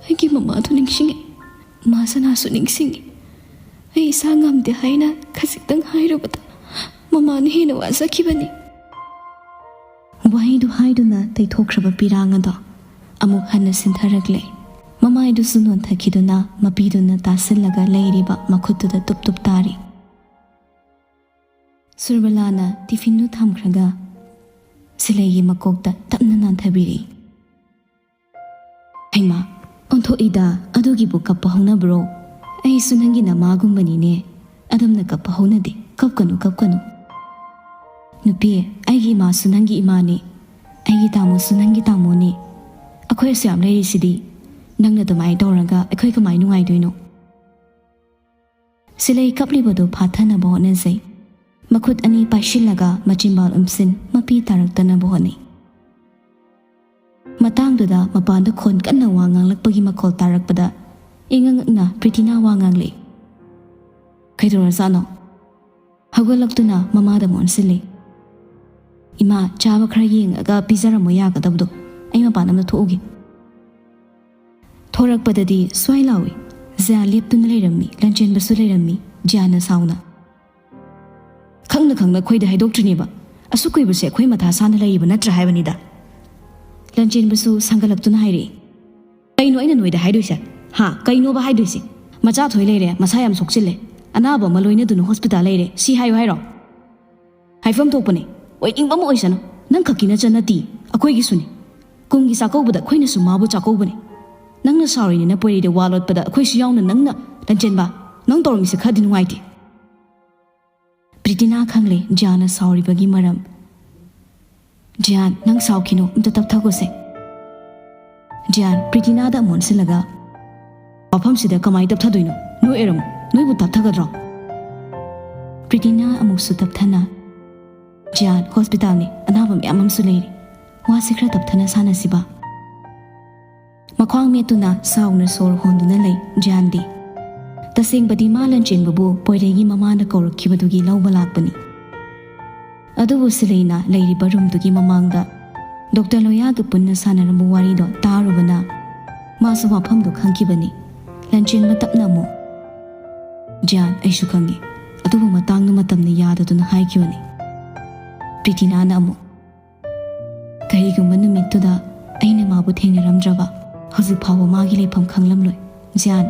ꯑꯩꯒꯤ ꯃꯃꯥꯗꯨ ꯅꯤꯡꯁꯤꯡꯉꯦ꯫ ꯃꯥ ꯁꯅꯥꯁꯨ ꯅꯤꯡꯁꯤꯡꯉꯤ꯫ ꯑꯩ ꯏꯁꯥ ꯉꯝꯗꯦ ꯍꯥꯏꯅ ꯈꯖꯤꯛꯇꯪ ꯍꯥꯏꯔꯨꯕꯗ ꯃꯃꯥꯅ ꯍꯦꯟꯅ ꯋꯥꯖꯈꯤꯕꯅꯤ꯫" ꯋꯥꯍꯩꯗꯨ ꯍꯥꯏꯗꯨꯅ ꯇꯩꯊꯣꯛꯈ꯭ꯔꯕ ꯄꯤꯔꯥꯡ ꯑꯗꯣ ꯑꯃꯨꯛ ꯍꯟꯅ ꯁꯤꯟꯊꯔꯛꯂꯦ꯫ ꯃꯃꯥꯏꯗꯨꯁꯨ ꯅꯣꯟꯊꯈꯤꯗꯨꯅ ꯃꯄꯤꯗꯨꯅ ꯇꯥꯁꯤꯜꯂꯒ ꯂꯩꯔꯤꯕ ꯃꯈꯨꯠꯇꯨꯗ ꯇꯨꯞ ꯇꯨꯞ ꯇꯥꯔꯤ꯫ ꯁꯨꯔꯕꯂꯥꯅ ꯇꯤꯐꯤꯟꯗꯨ ꯊꯝꯈ꯭ꯔꯒ ꯁꯤꯂꯩꯒꯤ ꯃꯀꯣꯛꯇ ꯇꯞꯅ ꯅꯥꯟꯊꯕꯤꯔꯤ꯫ "ꯍꯩꯃꯥ, ꯑꯣꯟꯊꯣꯛꯏꯗ, ꯑꯗꯨꯒꯤꯕꯨ ꯀꯞꯄ ꯍꯧꯅꯕ꯭ꯔꯣ? ꯑꯩꯁꯨ ꯅꯪꯒꯤ ꯅꯃꯥꯒꯨꯝꯕꯅꯤꯅꯦ꯫ ꯑꯗꯨꯝꯅ ꯀꯞꯄ ꯍꯧꯅꯗꯦ꯫ ꯀꯞꯀꯅꯨ, ꯀꯞꯀꯅꯨ꯫ ꯅꯨꯄꯤ, ꯑꯩꯒꯤ ꯏꯃꯥꯁꯨ ꯅꯪꯒꯤ ꯏꯃꯥꯅꯤ, ꯑꯩꯒꯤ ꯇꯥꯃꯣꯁꯨ ꯅꯪꯒꯤ ꯇꯥꯃꯣꯅꯤ꯫ ꯑꯩꯈꯣꯏ ꯑꯁꯨꯛ ꯌꯥꯝ ꯂꯩꯔꯤꯁꯤꯗꯤ꯫ ꯅꯪꯅ ꯑꯗꯨꯃꯥꯏꯅ ꯇꯧꯔꯒ ꯑꯩꯈꯣꯏ ꯀꯃꯥꯏ ꯅꯨꯡꯉꯥꯏꯗꯣꯏꯅꯣ?" ꯁꯤꯂꯩ ꯀꯞꯂꯤꯕꯗꯨ ꯐꯥꯊꯅꯕ ꯍꯣꯠꯅꯖꯩ꯫ ꯃꯈꯨꯠ ꯑꯅꯤ ꯄꯥꯏꯁꯤꯜꯂꯒ ꯃꯆꯤꯟꯕꯥꯜ ꯎꯝꯁꯤꯟ ꯃꯄꯤ ꯇꯥꯔꯛꯇꯅꯕ ꯍꯣꯠꯅꯩ꯫ ꯃꯇꯥꯡꯗꯨꯗ ꯃꯄꯥꯟꯗ ꯈꯣꯟ ꯀꯟꯅ ꯋꯥ ꯉꯥꯡꯂꯛꯄꯒꯤ ꯃꯈꯣꯜ ꯇꯥꯔꯛꯄꯗ ꯏꯉꯛ ꯉꯛꯅ ꯄ꯭ꯔꯤꯇꯤꯅꯥ ꯋꯥ ꯉꯥꯡꯂꯛꯏ꯫ "ꯀꯩꯗꯧꯔꯖꯥꯠꯅꯣ?" ꯍꯧꯒꯠꯂꯛꯇꯨꯅ ꯃꯃꯥꯗ ꯑꯃꯨꯛ ꯑꯣꯟꯁꯤꯜꯂꯤ꯫ "ꯏꯃꯥ, ꯆꯥꯕ ꯈꯔ ꯌꯦꯡꯉꯒ ꯄꯤꯖꯔꯝꯃꯣ ꯌꯥꯒꯗꯕꯗꯣ꯫ ꯑꯩ ꯃꯄꯥꯟ ꯑꯃꯗ ꯊꯣꯛꯎꯒꯦ꯫" ꯊꯣꯔꯛꯄꯗꯗꯤ ꯁ꯭ꯋꯥꯏ ꯂꯥꯎꯏ꯫ ꯖꯤꯌꯥꯟ ꯂꯦꯞꯇꯨꯅ ꯂꯩꯔꯝꯃꯤ, ꯂꯟꯆꯦꯟꯕꯁꯨ ꯂꯩꯔꯝꯃꯤ꯫ ꯖꯤꯌꯥꯟꯅ ꯁꯥꯎꯅ, "ꯈꯪꯅ ꯈꯪꯅ ꯑꯩꯈꯣꯏꯗ ꯍꯥꯏꯗꯣꯛꯇ꯭ꯔꯤꯅꯦꯕ꯫ ꯑꯁꯨꯛ ꯀꯨꯏꯕꯁꯦ ꯑꯩꯈꯣꯏ ꯃꯊꯥ ꯁꯥꯅ ꯂꯩꯔꯤꯕ ꯅꯠꯇ꯭ꯔꯥ ꯍꯥꯏꯕꯅꯤꯗ꯫" ꯂꯟꯆꯦꯟꯕꯁꯨ ꯁꯥꯡꯒꯠꯂꯛꯇꯨꯅ ꯍꯥꯏꯔꯛꯏ꯫ "ꯀꯩꯅꯣ ꯑꯩꯅ ꯅꯣꯏꯗ ꯍꯥꯏꯗꯣꯏꯁꯦ? ꯍꯥ, ꯀꯩꯅꯣꯕ ꯍꯥꯏꯗꯣꯏꯁꯦ? ꯃꯆꯥ ꯊꯣꯏ ꯂꯩꯔꯦ, ꯃꯁꯥ ꯌꯥꯝ ꯁꯣꯛꯆꯤꯜꯂꯦ, ꯑꯅꯥꯕ ꯑꯃ ꯂꯣꯏꯅꯗꯨꯅ ꯍꯣꯁꯄꯤꯇꯥꯜ ꯂꯩꯔꯦ, ꯁꯤ ꯍꯥꯏꯌꯨ ꯍꯥꯏꯔꯣ? ꯍꯥꯏꯐꯝ ꯊꯣꯛꯄꯅꯦ, ꯑꯣꯏꯅꯤꯡꯕ ꯑꯃ ꯑꯣꯏꯁꯅꯨ꯫ ꯅꯪ ꯈꯛꯀꯤ ꯅꯆꯟ ꯅꯠꯇꯦ, ꯑꯩꯈꯣꯏꯒꯤꯁꯨꯅꯤ꯫ ꯀꯨꯝꯒꯤ ꯆꯥꯛꯀꯧꯕꯗ ꯑꯩꯈꯣꯏꯅꯁꯨ ꯃꯥꯕꯨ ꯆꯥꯛꯀꯧꯕꯅꯦ꯫ ꯅꯪꯅ ꯁꯥꯎꯔꯤꯅꯦꯅ ꯄꯣꯏꯔꯩꯗ ꯋꯥ ꯂꯣꯠꯄꯗ ꯑꯩꯈꯣꯏꯁꯨ ꯌꯥꯎꯅ ꯅꯪꯅ, ꯂꯟꯆꯦꯟꯕ, ꯅꯪ ꯇꯧꯔꯝꯃꯤꯁꯦ ꯈꯔꯗꯤ ꯅꯨꯡꯉꯥꯏꯇꯦ꯫" ꯄ꯭ꯔꯤꯇꯤꯅꯥ ꯈꯪꯂꯦ ꯖꯤꯌꯥꯟꯅ ꯁꯥꯎꯔꯤꯕꯒꯤ ꯃꯔꯝ꯫ "ꯖꯤꯌꯥꯟ, ꯅꯪ ꯁꯥꯎꯈꯤꯅꯨ, ꯑꯝꯇ ꯇꯞꯊꯈꯣꯁꯦ꯫" ꯖꯤꯌꯥꯟ ꯄ꯭ꯔꯤꯇꯤꯅꯥꯗ ꯑꯃꯨꯛ ꯑꯣꯟꯁꯤꯜꯂꯒ, ꯃꯐꯝꯁꯤꯗ ꯀꯃꯥꯏꯅ ꯇꯞꯊꯗꯣꯏꯅꯣ? ꯅꯣꯏ ꯑꯣꯏꯔꯝꯃꯣ, ꯅꯣꯏꯕꯨ ꯇꯞꯊꯒꯗ꯭ꯔꯣ? ꯄ꯭ꯔꯤꯇꯤꯅꯥ ꯑꯃꯨꯛꯁꯨ ꯇꯞꯊꯅ, "ꯖꯤꯌꯥꯟ, ꯍꯣꯁꯄꯤꯇꯥꯜꯅꯤ, ꯑꯅꯥꯕ ꯃꯌꯥꯝ ꯑꯃꯁꯨ ꯂꯩꯔꯤ꯫ ꯋꯥꯁꯤ ꯈꯔ ꯇꯞꯊꯅ ꯁꯥꯟꯅꯁꯤꯕ?" ꯃꯈ꯭ꯋꯥꯡ ꯃꯦꯠꯇꯨꯅ ꯁꯥꯎꯅ ꯁꯣꯔ ꯍꯣꯟꯗꯨꯅ ꯂꯩ ꯖꯤꯌꯥꯟꯗꯤ꯫ ꯇꯁꯦꯡꯕꯗꯤ ꯃꯥ ꯂꯟꯆꯦꯟꯕꯕꯨ ꯄꯣꯏꯔꯩꯒꯤ ꯃꯃꯥꯅ ꯀꯧꯔꯛꯈꯤꯕꯗꯨꯒꯤ ꯂꯧꯕ ꯂꯥꯛꯄꯅꯤ꯫ ꯑꯗꯨꯕꯨ ꯁꯤꯂꯩꯅ ꯂꯩꯔꯤꯕ ꯔꯨꯝꯗꯨꯒꯤ ꯃꯃꯥꯡꯗ ꯗꯣꯛꯇꯔ ꯂꯣꯌꯥꯒ ꯄꯨꯟꯅ ꯁꯥꯟꯅꯔꯝꯕ ꯋꯥꯔꯤꯗꯣ ꯇꯥꯔꯨꯕꯅ ꯃꯥꯁꯨ ꯋꯥꯐꯝꯗꯣ ꯈꯪꯈꯤꯕꯅꯤ꯫ ꯂꯟꯆꯦꯟꯕ ꯇꯞꯅ ꯑꯃꯨꯛ, "ꯖꯤꯌꯥꯟ, ꯑꯩꯁꯨ ꯈꯪꯉꯤ, ꯑꯗꯨꯕꯨ ꯃꯇꯥꯡꯗꯨ ꯃꯇꯝꯅ ꯌꯥꯗꯗꯨꯅ ꯍꯥꯏꯈꯤꯕꯅꯤ꯫" ꯄ꯭ꯔꯤꯇꯤꯅꯥꯅ ꯑꯃꯨꯛ, "ꯀꯔꯤꯒꯨꯝꯕ ꯅꯨꯃꯤꯠꯇꯨꯗ ꯑꯩꯅ ꯃꯥꯕꯨ ꯊꯦꯡꯅꯔꯝꯗ꯭ꯔꯕ, ꯍꯧꯖꯤꯛ ꯐꯥꯎꯕ ꯃꯥꯒꯤ ꯂꯩꯐꯝ ꯈꯪꯂꯝꯂꯣꯏ꯫ ꯖꯤꯌꯥꯟ,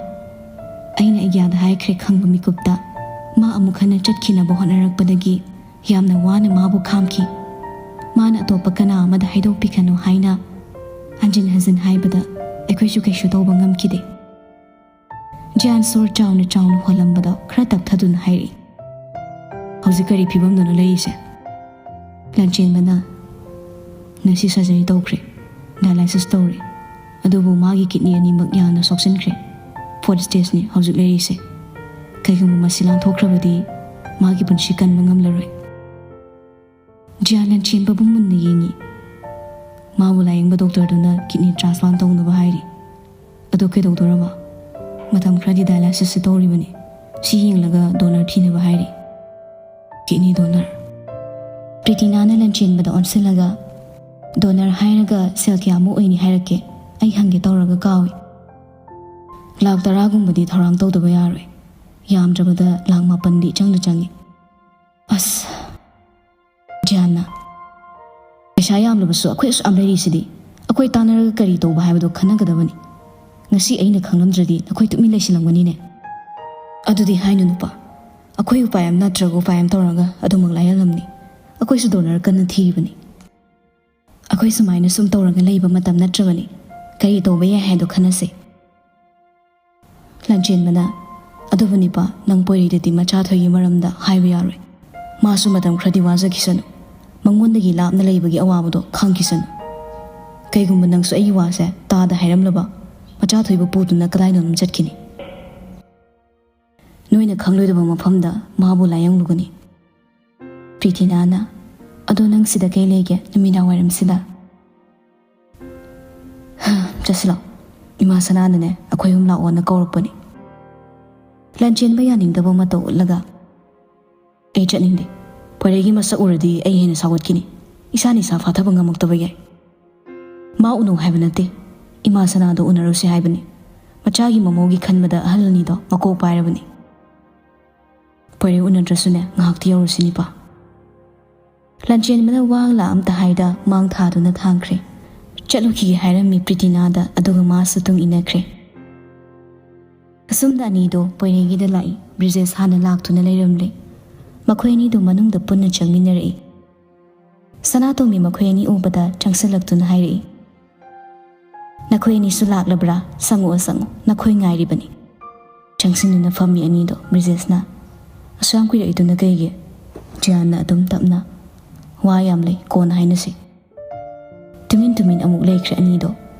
ꯑꯩꯅ ꯑꯩꯒ꯭ꯌꯥꯗ ꯍꯥꯏꯈ꯭ꯔꯦ ꯈꯪꯕ ꯃꯤꯀꯨꯞꯇ ꯃꯥ ꯑꯃꯨꯛ ꯍꯟꯅ ꯆꯠꯈꯤꯅꯕ ꯍꯣꯠꯅꯔꯛꯄꯗꯒꯤ ꯌꯥꯝꯅ ꯋꯥꯅ ꯃꯥꯕꯨ ꯈꯥꯝꯈꯤ꯫ ꯃꯥꯅ ꯑꯇꯣꯞꯄ ꯀꯅꯥ ꯑꯃꯗ ꯍꯥꯏꯗꯣꯛꯄꯤꯒꯅꯨ ꯍꯥꯏꯅ ꯍꯟꯖꯤꯟ ꯍꯟꯖꯤꯟ ꯍꯥꯏꯕꯗ ꯑꯩꯈꯣꯏꯁꯨ ꯀꯩꯁꯨ ꯇꯧꯕ ꯉꯝꯈꯤꯗꯦ꯫" ꯖꯤꯌꯥꯟ ꯁꯣꯔ ꯆꯥꯎꯅ ꯆꯥꯎꯅ ꯍꯣꯜꯂꯝꯕꯗꯣ ꯈꯔ ꯇꯞꯊꯗꯨꯅ ꯍꯥꯏꯔꯛꯏ, "ꯍꯧꯖꯤꯛ ꯀꯔꯤ ꯐꯤꯕꯝꯗꯅꯣ ꯂꯩꯔꯤꯁꯦ?" ꯂꯟꯆꯦꯟꯕꯅ, "ꯉꯁꯤ ꯁꯔꯖꯔꯤ ꯇꯧꯈ꯭ꯔꯦ, ꯗꯥꯏꯂꯥꯏꯁꯤꯁ ꯇꯧꯔꯦ, ꯑꯗꯨꯕꯨ ꯃꯥꯒꯤ ꯀꯤꯠꯅꯤ ꯑꯅꯤꯃꯛ ꯌꯥꯝꯅ ꯁꯣꯛꯆꯟꯈ꯭ꯔꯦ꯫ ꯐꯣꯔꯠ ꯁ꯭ꯇꯦꯖꯅꯤ ꯍꯧꯖꯤꯛ ꯂꯩꯔꯤꯁꯦ꯫ ꯀꯩꯒꯨꯝꯕ ꯃꯁꯤ ꯂꯥꯟꯊꯣꯛꯈ꯭ꯔꯕꯗꯤ ꯃꯥꯒꯤ ꯄꯨꯟꯁꯤ ꯀꯟꯕ ꯉꯝꯂꯔꯣꯏ꯫" ꯖꯤꯌꯥꯟ ꯂꯟꯆꯦꯟꯕꯕꯨ ꯃꯨꯟꯅ ꯌꯦꯡꯉꯤ꯫ ꯃꯥꯕꯨ ꯂꯥꯌꯦꯡꯕ ꯗꯣꯛꯇꯔꯗꯨꯅ ꯀꯤꯠꯅꯤ ꯇ꯭ꯔꯥꯟꯁꯄ꯭ꯂꯥꯟ ꯇꯧꯅꯕ ꯍꯥꯏꯔꯤ꯫ ꯑꯗꯨ ꯀꯩꯗꯧꯗꯣꯔꯕ? ꯃꯇꯝ ꯈꯔꯗꯤ ꯗꯥꯏꯂꯥꯏꯁꯤꯁꯁꯨ ꯇꯧꯔꯤꯕꯅꯤ꯫ ꯁꯤ ꯌꯦꯡꯂꯒ ꯗꯣꯅꯔ ꯊꯤꯅꯕ ꯍꯥꯏꯔꯤ꯫ ꯀꯤꯠꯅꯤ ꯗꯣꯅꯔ? ꯄ꯭ꯔꯤꯇꯤꯅꯥꯅ ꯂꯟꯆꯦꯟꯕꯗ ꯑꯣꯟꯁꯤꯜꯂꯒ, "ꯗꯣꯅꯔ ꯍꯥꯏꯔꯒ ꯁꯦꯜ ꯀꯌꯥꯃꯨꯛ ꯑꯣꯏꯅꯤ ꯍꯥꯏꯔꯛꯀꯦ? ꯑꯩ ꯍꯪꯒꯦ ꯇꯧꯔꯒ ꯀꯥꯎꯏ꯫" "ꯂꯥꯛ ꯇꯔꯥꯒꯨꯝꯕꯗꯤ ꯊꯧꯔꯥꯡ ꯇꯧꯗꯕ ꯌꯥꯔꯣꯏ꯫ ꯌꯥꯝꯗ꯭ꯔꯕꯗ ꯂꯥꯛ ꯃꯥꯄꯟꯗꯤ ꯏꯆꯪꯗ ꯆꯪꯏ꯫" ꯑꯁ꯫ ꯖꯤꯌꯥꯟꯅ, "ꯄꯩꯁꯥ ꯌꯥꯝꯂꯕꯁꯨ ꯑꯩꯈꯣꯏ ꯑꯁꯨꯛ ꯌꯥꯝ ꯂꯩꯔꯤꯁꯤꯗꯤ꯫ ꯑꯩꯈꯣꯏ ꯇꯥꯟꯅꯔꯒ ꯀꯔꯤ ꯇꯧꯕ ꯍꯥꯏꯕꯗꯣ ꯈꯟꯅꯒꯗꯕꯅꯤ꯫ ꯉꯁꯤ ꯑꯩꯅ ꯈꯪꯂꯝꯗ꯭ꯔꯗꯤ ꯅꯈꯣꯏ ꯇꯨꯃꯤꯟ ꯂꯩꯁꯤꯜꯂꯝꯒꯅꯤꯅꯦ꯫" "ꯑꯗꯨꯗꯤ ꯍꯥꯏꯅꯨ ꯅꯨꯄꯥ꯫ ꯑꯩꯈꯣꯏ ꯎꯄꯥꯏ ꯑꯃ ꯅꯠꯇ꯭ꯔꯒ ꯎꯄꯥꯏ ꯑꯃ ꯇꯧꯔꯒ ꯑꯗꯨꯃꯛ ꯂꯥꯏꯌꯦꯡꯂꯝꯅꯤ꯫ ꯑꯩꯈꯣꯏꯁꯨ ꯗꯣꯅꯔ ꯀꯟꯅ ꯊꯤꯔꯤꯕꯅꯤ꯫ ꯑꯩꯈꯣꯏ ꯁꯨꯃꯥꯏꯅ ꯁꯨꯝ ꯇꯧꯔꯒ ꯂꯩꯕ ꯃꯇꯝ ꯅꯠꯇ꯭ꯔꯕꯅꯤ꯫ ꯀꯔꯤ ꯇꯧꯕ ꯌꯥꯏ ꯍꯥꯏꯗꯣ ꯈꯟꯅꯁꯦ꯫" ꯂꯟꯆꯦꯟꯕꯅ, "ꯑꯗꯨꯕꯨ ꯅꯤꯄꯥ, ꯅꯪ ꯄꯣꯏꯔꯩꯗꯗꯤ ꯃꯆꯥ ꯊꯣꯏꯒꯤ ꯃꯔꯝꯗ ꯍꯥꯏꯕ ꯌꯥꯔꯣꯏ꯫ ꯃꯥꯁꯨ ꯃꯇꯝ ꯈꯔꯗꯤ ꯋꯥꯖꯈꯤꯁꯅꯨ꯫ ꯃꯉꯣꯟꯗꯒꯤ ꯂꯥꯞꯅ ꯂꯩꯕꯒꯤ ꯑꯋꯥꯕꯗꯣ ꯈꯪꯈꯤꯁꯅꯨ꯫ ꯀꯩꯒꯨꯝꯕ ꯅꯪꯁꯨ ꯑꯩꯒꯤ ꯋꯥꯁꯦ ꯇꯥꯗ ꯍꯥꯏꯔꯝꯂꯕ, ꯃꯆꯥ ꯊꯣꯏꯕ ꯄꯨꯗꯨꯅ ꯀꯗꯥꯏꯗꯅꯣꯝ ꯆꯠꯈꯤꯅꯤ꯫ ꯅꯣꯏꯅ ꯈꯪꯂꯣꯏꯗꯕ ꯃꯐꯝꯗ ꯃꯥꯕꯨ ꯂꯥꯌꯦꯡꯂꯨꯒꯅꯤ꯫ ꯄ꯭ꯔꯤꯇꯤꯅꯥꯅ, "ꯑꯗꯣ ꯅꯪ ꯁꯤꯗ ꯀꯩ ꯂꯩꯒꯦ ꯅꯨꯃꯤꯗꯥꯡ ꯋꯥꯏꯔꯝꯁꯤꯗ?" "ꯍ, ꯆꯠꯁꯤꯂꯥꯎ꯫ ꯏꯃꯥ ꯁꯅꯥꯅꯅꯦ ꯑꯩꯈꯣꯏ ꯑꯍꯨꯝ ꯂꯥꯛꯑꯣꯅ ꯀꯧꯔꯛꯄꯅꯤ꯫" ꯂꯥꯟꯆꯦꯟꯕ ꯌꯥꯅꯤꯡꯗꯕ ꯃꯇꯧ ꯎꯠꯂꯒ, "ꯑꯩ ꯆꯠꯅꯤꯡꯗꯦ꯫ ꯄꯣꯏꯔꯩꯒꯤ ꯃꯁꯛ ꯎꯔꯗꯤ ꯑꯩ ꯍꯦꯟꯅ ꯁꯥꯎꯒꯠꯈꯤꯅꯤ꯫ ꯏꯁꯥꯅ ꯏꯁꯥ ꯐꯥꯊꯕ ꯉꯝꯃꯛꯇꯕ ꯌꯥꯏ꯫ ꯃꯥ ꯎꯅꯧ ꯍꯥꯏꯕ ꯅꯠꯇꯦ꯫ ꯏꯃꯥ ꯁꯅꯥꯗꯣ ꯎꯅꯔꯨꯁꯤ ꯍꯥꯏꯕꯅꯤ꯫ ꯃꯆꯥꯒꯤ ꯃꯃꯧꯒꯤ ꯈꯟꯕꯗ ꯑꯍꯜ ꯑꯅꯤꯗꯣ ꯃꯀꯣꯛ ꯄꯥꯏꯔꯕꯅꯤ꯫ ꯄꯣꯏꯔꯩ ꯎꯅꯗ꯭ꯔꯁꯨꯅꯦ, ꯉꯥꯏꯍꯥꯛꯇꯤ ꯌꯧꯔꯨꯁꯤꯅꯤꯄꯥ꯫" ꯂꯥꯟꯆꯦꯟꯕꯅ ꯋꯥ ꯂꯥ ꯑꯝꯇ ꯍꯥꯏꯗ ꯃꯥꯡ ꯊꯥꯗꯨꯅ ꯊꯥꯡꯈ꯭ꯔꯦ꯫ ꯆꯠꯂꯨꯈꯤꯒꯦ ꯍꯥꯏꯔꯝꯃꯤ ꯄ꯭ꯔꯤꯇꯤꯅꯥꯗ, ꯑꯗꯨꯒ ꯃꯥꯁꯨ ꯇꯨꯡ ꯏꯟꯅꯈ꯭ꯔꯦ꯫ ꯑꯁꯨꯝꯗ ꯑꯅꯤꯗꯣ ꯄꯣꯏꯔꯩꯒꯤꯗ ꯂꯥꯛꯏ꯫ ꯕ꯭ꯔꯤꯖꯦꯁ ꯍꯥꯟꯅ ꯂꯥꯛꯇꯨꯅ ꯂꯩꯔꯝꯂꯦ꯫ ꯃꯈꯣꯏ ꯑꯅꯤꯗꯣ ꯃꯅꯨꯡꯗ ꯄꯨꯟꯅ ꯆꯪꯃꯤꯟꯅꯔꯛꯏ꯫ ꯁꯅꯥꯇꯣꯝꯕꯤ ꯃꯈꯣꯏ ꯑꯅꯤ ꯎꯕꯗ ꯆꯪꯁꯤꯜꯂꯛꯇꯨꯅ ꯍꯥꯏꯔꯛꯏ, "ꯅꯈꯣꯏ ꯑꯅꯤꯁꯨ ꯂꯥꯛꯂꯕ꯭ꯔꯥ? ꯆꯪꯉꯛꯑꯣ, ꯆꯪꯉꯛꯑꯣ, ꯅꯈꯣꯏ ꯉꯥꯏꯔꯤꯕꯅꯤ꯫" ꯆꯪꯁꯤꯟꯗꯨꯅ ꯐꯝꯃꯤ ꯑꯅꯤꯗꯣ꯫ ꯕ꯭ꯔꯤꯖꯦꯁꯅ, "ꯑꯁꯨꯛ ꯌꯥꯝ ꯀꯨꯏꯔꯛꯏꯗꯨꯅ ꯀꯩꯒꯤ?" ꯖꯤꯌꯥꯟꯅ ꯑꯗꯨꯝ ꯇꯞꯅ, "ꯋꯥ ꯌꯥꯝ ꯂꯩ, ꯀꯣꯟꯅ ꯍꯥꯏꯅꯁꯤ꯫" ꯇꯨꯃꯤꯟ ꯇꯨꯃꯤꯟ ꯑꯃꯨꯛ ꯂꯩꯈ꯭ꯔꯦ ꯑꯅꯤꯗꯣ꯫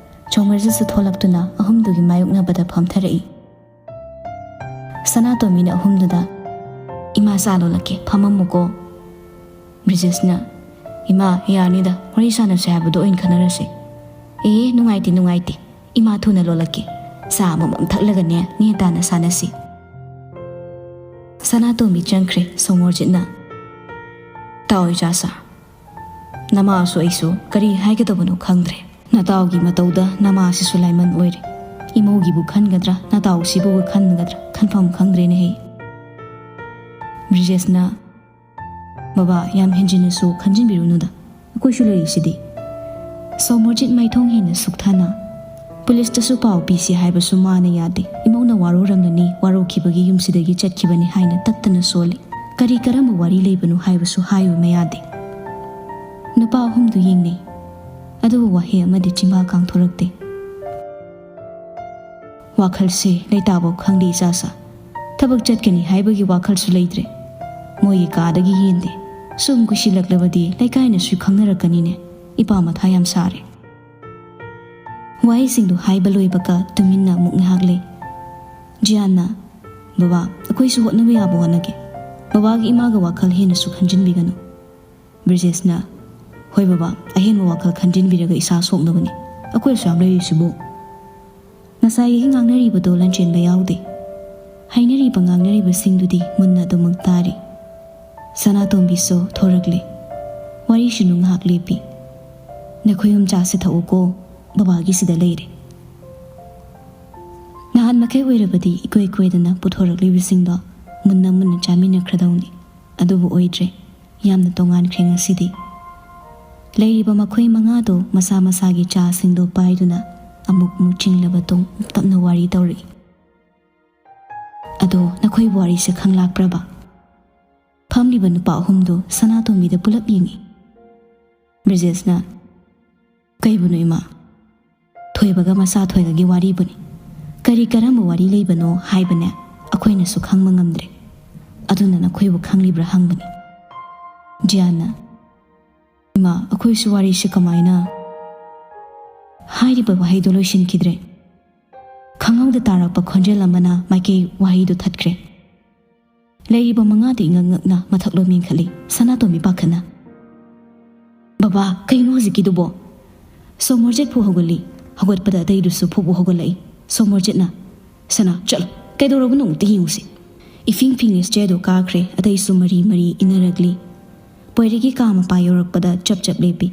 ꯆꯧꯃꯔꯖꯤꯠꯁꯨ ꯊꯣꯛꯂꯛꯇꯨꯅ ꯑꯍꯨꯝꯗꯨꯒꯤ ꯃꯥꯌꯣꯛꯅꯕꯗ ꯐꯝꯊꯔꯛꯏ꯫ ꯁꯅꯥꯇꯣꯝꯕꯤꯅ ꯑꯍꯨꯝꯗꯨꯗ, "ꯏꯃꯥ ꯆꯥ ꯂꯣꯜꯂꯛꯀꯦ, ꯐꯝꯃꯝꯃꯨꯀꯣ꯫" ꯕ꯭ꯔꯤꯖꯦꯁꯅ, "ꯏꯃꯥ, ꯌꯥꯔꯅꯤꯗ, ꯋꯥꯔꯤ ꯁꯥꯟꯅꯁꯦ ꯍꯥꯏꯕꯗꯣ ꯑꯣꯏꯅ ꯈꯟꯅꯔꯁꯦ꯫" "ꯑꯦ, ꯅꯨꯡꯉꯥꯏꯇꯦ, ꯅꯨꯡꯉꯥꯏꯇꯦ, ꯏꯃꯥ ꯊꯨꯅ ꯂꯣꯜꯂꯛꯀꯦ꯫ ꯆꯥ ꯑꯃꯃꯝ ꯊꯛꯂꯒꯅꯦ, ꯅꯦ ꯇꯥꯅ ꯁꯥꯟꯅꯁꯤ꯫" ꯁꯅꯥꯇꯣꯝꯕꯤ ꯆꯪꯈ꯭ꯔꯦ꯫ ꯁꯣꯃꯣꯔꯖꯤꯠꯅ, "ꯇꯥꯎ ꯏꯆꯥꯁꯥ, ꯅꯃꯥꯁꯨ ꯑꯩꯁꯨ ꯀꯔꯤ ꯍꯥꯏꯒꯗꯕꯅꯣ ꯈꯪꯗ꯭ꯔꯦ꯫ ꯅꯇꯥꯎꯒꯤ ꯃꯇꯧꯗ ꯅꯃꯥꯁꯤꯁꯨ ꯂꯥꯏꯃꯟ ꯑꯣꯏꯔꯦ꯫ ꯏꯃꯧꯒꯤꯕꯨ ꯈꯟꯒꯗ꯭ꯔꯥ, ꯅꯇꯥꯎꯁꯤꯕꯨ ꯈꯟꯒꯗ꯭ꯔꯥ, ꯈꯟꯐꯝ ꯈꯪꯗ꯭ꯔꯦꯅꯦ ꯍꯦ꯫" ꯕ꯭ꯔꯤꯖꯦꯁꯅ, "ꯕꯕꯥ, ꯌꯥꯝ ꯍꯦꯟꯖꯤꯟꯅꯁꯨ ꯈꯟꯖꯤꯟꯕꯤꯔꯨꯅꯨꯗ, ꯑꯩꯈꯣꯏꯁꯨ ꯂꯩꯔꯤꯁꯤꯗꯤ꯫" ꯁꯣꯃꯣꯔꯖꯤꯠ ꯃꯥꯏꯊꯣꯡ ꯍꯦꯟꯅ ꯁꯨꯛꯊꯅ, "ꯄꯨꯂꯤꯁꯇꯁꯨ ꯄꯥꯎ ꯄꯤꯁꯤ ꯍꯥꯏꯕꯁꯨ ꯃꯥꯅ ꯌꯥꯗꯦ꯫ ꯏꯃꯧꯅ ꯋꯥꯔꯧꯔꯝꯂꯅꯤ, ꯋꯥꯔꯧꯈꯤꯕꯒꯤ ꯌꯨꯝꯁꯤꯗꯒꯤ ꯆꯠꯈꯤꯕꯅꯤ ꯍꯥꯏꯅ ꯇꯠꯇꯅ ꯁꯣꯜꯂꯤ꯫ ꯀꯔꯤ ꯀꯔꯝꯕ ꯋꯥꯔꯤ ꯂꯩꯕꯅꯣ ꯍꯥꯏꯕꯁꯨ ꯍꯥꯏꯌꯨ ꯃꯌꯥꯗꯦ꯫" ꯅꯨꯄꯥ ꯑꯍꯨꯝꯗꯨ ꯌꯦꯡꯅꯩ, ꯑꯗꯨꯕꯨ ꯋꯥꯍꯩ ꯑꯃꯗꯤ ꯆꯤꯟꯕꯥꯜ ꯀꯥꯡꯊꯣꯔꯛꯇꯦ꯫ "ꯋꯥꯈꯜꯁꯦ ꯂꯩꯇꯥꯐꯥꯎ ꯈꯪꯗꯦ ꯏꯆꯥꯁꯥ꯫ ꯊꯕꯛ ꯆꯠꯀꯅꯤ ꯍꯥꯏꯕꯒꯤ ꯋꯥꯈꯜꯁꯨ ꯂꯩꯇ꯭ꯔꯦ꯫ ꯃꯣꯏꯒꯤ ꯀꯥꯗꯒꯤ ꯍꯦꯟꯗꯦ꯫ ꯁꯨꯝ ꯀꯨꯏꯁꯤꯜꯂꯛꯂꯕꯗꯤ ꯂꯩꯀꯥꯏꯅꯁꯨ ꯈꯪꯅꯔꯛꯀꯅꯤꯅꯦ꯫ ꯏꯄꯥ ꯃꯊꯥ ꯌꯥꯝ ꯁꯥꯔꯦ꯫" ꯋꯥꯍꯩꯁꯤꯡꯗꯨ ꯍꯥꯏꯕ ꯂꯣꯏꯕꯒ ꯇꯨꯃꯤꯟꯅ ꯑꯃꯨꯛ ꯉꯥꯏꯍꯥꯛ ꯂꯩ꯫ ꯖꯤꯌꯥꯟꯅ, "ꯕꯕꯥ, ꯑꯩꯈꯣꯏꯁꯨ ꯍꯣꯠꯅꯕ ꯌꯥꯕ ꯍꯣꯠꯅꯒꯦ꯫ ꯕꯕꯥꯒꯤ ꯏꯃꯥꯒ ꯋꯥꯈꯜ ꯍꯦꯟꯅꯁꯨ ꯈꯟꯖꯤꯟꯕꯤꯒꯅꯨ꯫" ꯕ꯭ꯔꯤꯖꯦꯁꯅ, "ꯍꯣꯏ ꯕꯕꯥ, ꯑꯍꯦꯟꯕ ꯋꯥꯈꯜ ꯈꯟꯖꯤꯟꯕꯤꯔꯒ ꯏꯁꯥ ꯁꯣꯛꯅꯕꯅꯤ꯫ ꯑꯩꯈꯣꯏ ꯑꯁꯨꯛ ꯌꯥꯝ ꯂꯩꯔꯤꯁꯤꯕꯨ꯫" ꯉꯁꯥꯏꯒꯤ ꯉꯥꯡꯅꯔꯤꯕꯗꯣ ꯂꯟꯆꯦꯟꯕ ꯌꯥꯎꯗꯦ꯫ ꯍꯥꯏꯅꯔꯤꯕ ꯉꯥꯡꯅꯔꯤꯕꯁꯤꯡꯗꯨꯗꯤ ꯃꯨꯟꯅ ꯑꯗꯨꯃꯛ ꯇꯥꯔꯤ꯫ ꯁꯅꯥꯇꯣꯝꯕꯤꯁꯨ ꯊꯣꯔꯛꯂꯦ꯫ ꯋꯥꯔꯤꯁꯤꯅꯨ ꯉꯥꯏꯍꯥꯛ ꯂꯦꯞꯄꯤ꯫ "ꯅꯈꯣꯏ ꯑꯍꯨꯝ ꯆꯥꯁꯤ ꯊꯛꯎꯀꯣ, ꯕꯕꯥꯒꯤꯁꯤꯗ ꯂꯩꯔꯦ꯫" ꯅꯍꯥꯟ ꯃꯈꯩ ꯑꯣꯏꯔꯕꯗꯤ ꯏꯀꯣꯏ ꯀꯣꯏꯗꯅ ꯄꯨꯊꯣꯔꯛꯂꯤꯕꯁꯤꯡꯗꯣ ꯃꯨꯟꯅ ꯃꯨꯟꯅ ꯆꯥꯃꯤꯟꯅꯈ꯭ꯔꯗꯧꯅꯤ꯫ ꯑꯗꯨꯕꯨ ꯑꯣꯏꯗ꯭ꯔꯦ꯫ ꯌꯥꯝꯅ ꯇꯣꯉꯥꯟꯈ꯭ꯔꯦ ꯉꯁꯤꯗꯤ꯫ ꯂꯩꯔꯤꯕ ꯃꯈꯣꯏ ꯃꯉꯥꯗꯣ ꯃꯁꯥ ꯃꯁꯥꯒꯤ ꯆꯥꯁꯤꯡꯗꯣ ꯄꯥꯏꯗꯨꯅ ꯑꯃꯨꯛ ꯃꯨꯛ ꯆꯤꯡꯂꯕ ꯇꯨꯡ ꯇꯞꯅ ꯋꯥꯔꯤ ꯇꯧꯔꯛꯏ꯫ "ꯑꯗꯣ ꯅꯈꯣꯏꯕꯨ ꯋꯥꯔꯤꯁꯦ ꯈꯪꯂꯥꯛꯄ꯭ꯔꯕ?" ꯐꯝꯂꯤꯕ ꯅꯨꯄꯥ ꯑꯍꯨꯝꯗꯨ ꯁꯅꯥꯇꯣꯝꯕꯤꯗ ꯄꯨꯂꯞ ꯌꯦꯡꯉꯤ꯫ ꯕ꯭ꯔꯤꯖꯦꯁꯅ, "ꯀꯩꯕꯨꯅꯣ ꯏꯃꯥ? ꯊꯣꯏꯕꯒ ꯃꯆꯥ ꯊꯣꯏꯒꯒꯤ ꯋꯥꯔꯤꯕꯨꯅꯤ꯫ ꯀꯔꯤ ꯀꯔꯝꯕ ꯋꯥꯔꯤ ꯂꯩꯕꯅꯣ ꯍꯥꯏꯕꯅꯦ ꯑꯩꯈꯣꯏꯅꯁꯨ ꯈꯪꯕ ꯉꯝꯗ꯭ꯔꯦ꯫ ꯑꯗꯨꯅ ꯅꯈꯣꯏꯕꯨ ꯈꯪꯂꯤꯕ꯭ꯔꯥ ꯍꯪꯕꯅꯤ꯫" ꯖꯤꯌꯥꯟꯅ, "ꯏꯃꯥ, ꯑꯩꯈꯣꯏꯁꯨ ꯋꯥꯔꯤꯁꯤ ꯀꯃꯥꯏꯅ?" ꯍꯥꯏꯔꯤꯕ ꯋꯥꯍꯩꯗꯨ ꯂꯣꯏꯁꯤꯟꯈꯤꯗ꯭ꯔꯦ꯫ ꯈꯪꯍꯧꯗ ꯇꯥꯔꯛꯄ ꯈꯣꯟꯖꯦꯜ ꯑꯃꯅ ꯃꯥꯏꯀꯩ ꯋꯥꯍꯩꯗꯨ ꯊꯠꯈ꯭ꯔꯦ꯫ ꯂꯩꯔꯤꯕ ꯃꯉꯥꯗꯨ ꯏꯉꯛ ꯉꯛꯅ ꯃꯊꯛꯂꯣꯝ ꯌꯦꯡꯈꯠꯂꯤ꯫ ꯁꯅꯥꯇꯣꯝꯕꯤ ꯄꯥꯈꯠꯅ, "ꯕꯕꯥ, ꯀꯩꯅꯣ ꯍꯧꯖꯤꯛꯀꯤꯗꯨꯕꯣ?" ꯁꯣꯃꯣꯔꯖꯤꯠ ꯐꯨ ꯍꯧꯒꯠꯂꯤ꯫ ꯍꯧꯒꯠꯄꯗ ꯑꯇꯩꯗꯨꯁꯨ ꯐꯨꯕꯨ ꯍꯧꯒꯠꯂꯛꯏ꯫ ꯁꯣꯃꯣꯔꯖꯤꯠꯅ, "ꯁꯅꯥ, ꯆꯠꯂꯣ, ꯀꯩꯗꯧꯔꯕꯅꯣ ꯑꯃꯨꯛꯇ ꯌꯦꯡꯉꯨꯁꯤ꯫" ꯏꯐꯤꯡ ꯐꯤꯡꯂꯤ ꯆꯦꯗꯨ ꯀꯥꯈ꯭ꯔꯦ꯫ ꯑꯇꯩꯁꯨ ꯃꯔꯤ ꯃꯔꯤ ꯏꯟꯅꯔꯛꯂꯤ꯫ ꯄꯣꯏꯔꯩꯒꯤ ꯀꯥ ꯃꯄꯥ ꯌꯧꯔꯛꯄꯗ ꯆꯞ ꯆꯞ ꯂꯦꯞꯄꯤ꯫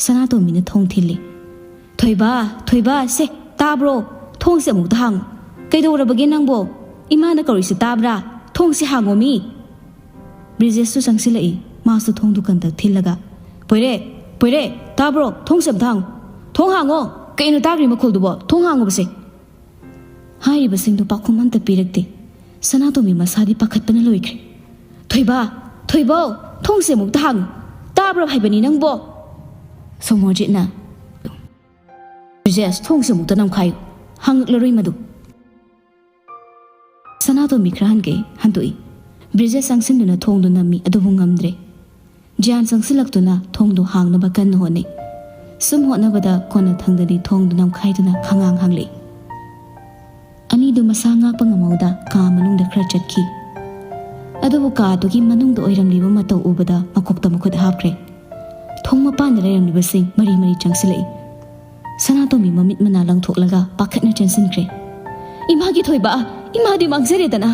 ꯁꯅꯥꯇꯣꯝꯕꯤꯅ ꯊꯣꯡ ꯊꯤꯜꯂꯤ꯫ "ꯊꯣꯏꯕ, ꯊꯣꯏꯕ, ꯁꯦ, ꯇꯥꯕ꯭ꯔꯣ? ꯊꯣꯡꯁꯦ ꯑꯃꯨꯛꯇ ꯍꯥꯡꯉꯨ꯫ ꯀꯩꯗꯧꯔꯕꯒꯦ ꯅꯪꯕꯣ? ꯏꯃꯥꯅ ꯀꯧꯔꯤꯁꯦ ꯇꯥꯕ꯭ꯔꯥ? ꯊꯣꯡꯁꯦ ꯍꯥꯡꯉꯣ ꯃꯤ!" ꯕ꯭ꯔꯤꯖꯦꯁꯁꯨ ꯆꯪꯁꯤꯜꯂꯛꯏ꯫ ꯃꯥꯁꯨ ꯊꯣꯡꯗꯨ ꯀꯟꯇꯛ ꯊꯤꯜꯂꯒ, "ꯄꯣꯏꯔꯦ, ꯄꯣꯏꯔꯦ, ꯇꯥꯕ꯭ꯔꯣ? ꯊꯣꯡꯁꯦ ꯑꯝꯇ ꯍꯥꯡꯉꯨ꯫ ꯊꯣꯡ ꯍꯥꯡꯉꯣ! ꯀꯩꯅꯣ ꯇꯥꯈ꯭ꯔꯤ ꯃꯈꯣꯜꯗꯨꯕꯣ? ꯊꯣꯡ ꯍꯥꯡꯉꯨꯕꯁꯦ!" ꯍꯥꯏꯔꯤꯕꯁꯤꯡꯗꯨ ꯄꯥꯎꯈꯨꯝ ꯑꯝꯇ ꯄꯤꯔꯛꯇꯦ꯫ ꯁꯅꯥꯇꯣꯝꯕꯤ ꯃꯁꯥꯗꯤ ꯄꯥꯈꯠꯄꯅ ꯂꯣꯏꯈ꯭ꯔꯦ꯫ "ꯊꯣꯏꯕ! ꯊꯣꯏꯕꯧ! ꯊꯣꯡꯁꯦ ꯑꯃꯨꯛꯇ ꯍꯥꯡꯉꯨ! ꯇꯥꯕ꯭ꯔꯣ ꯍꯥꯏꯕꯅꯤ ꯅꯪꯕꯣ?" ꯁꯣꯃꯣꯔꯖꯤꯠꯅ, "ꯕ꯭ꯔꯤꯖꯦꯁ, ꯊꯣꯡꯁꯦ ꯑꯃꯨꯛꯇ ꯅꯝꯈꯥꯏꯌꯨ꯫ ꯍꯥꯡꯉꯛꯂꯔꯣꯏ ꯃꯗꯨ꯫" ꯁꯅꯥꯇꯣꯝꯕꯤ ꯈꯔ ꯍꯟꯒꯩ ꯍꯟꯗꯣꯛꯏ꯫ ꯕ꯭ꯔꯤꯖꯦꯁ ꯆꯪꯁꯤꯟꯗꯨꯅ ꯊꯣꯡꯗꯨ ꯅꯝꯃꯤ, ꯑꯗꯨꯕꯨ ꯉꯝꯗ꯭ꯔꯦ꯫ ꯖꯤꯌꯥꯟ ꯆꯪꯁꯤꯜꯂꯛꯇꯨꯅ ꯊꯣꯡꯗꯨ ꯍꯥꯡꯅꯕ ꯀꯟꯅ ꯍꯣꯠꯅꯩ꯫ ꯁꯨꯝ ꯍꯣꯠꯅꯕꯗ ꯀꯣꯟꯅ ꯊꯪꯗꯗꯤ ꯊꯣꯡꯗꯨ ꯅꯝꯈꯥꯏꯗꯨꯅ ꯈꯪꯉꯥꯡ ꯍꯥꯡꯂꯛꯏ꯫ ꯑꯅꯤꯗꯨ ꯃꯁꯥ ꯉꯥꯛꯄ ꯉꯝꯍꯧꯗ ꯀꯥ ꯃꯅꯨꯡꯗ ꯈꯔ ꯆꯠꯈꯤ꯫ ꯑꯗꯨꯕꯨ ꯀꯥꯗꯨꯒꯤ ꯃꯅꯨꯡꯗ ꯑꯣꯏꯔꯝꯂꯤꯕ ꯃꯇꯧ ꯎꯕꯗ ꯃꯀꯣꯛꯇ ꯃꯈꯨꯠ ꯍꯥꯞꯈ꯭ꯔꯦ꯫ ꯊꯣꯡ ꯃꯄꯥꯟꯗ ꯂꯩꯔꯝꯂꯤꯕꯁꯤꯡ ꯃꯔꯤ ꯃꯔꯤ ꯆꯪꯁꯤꯜꯂꯛꯏ꯫ ꯁꯅꯥꯇꯣꯝꯕꯤ ꯃꯃꯤꯠ ꯃꯅꯥ ꯂꯪꯊꯣꯛꯂꯒ ꯄꯥꯈꯠꯅ ꯆꯦꯟꯁꯤꯟꯈ꯭ꯔꯦ꯫ "ꯏꯃꯥꯒꯤ ꯊꯣꯏꯕ, ꯏꯃꯥꯗꯤ ꯃꯥꯡꯖꯔꯦꯗꯅ!"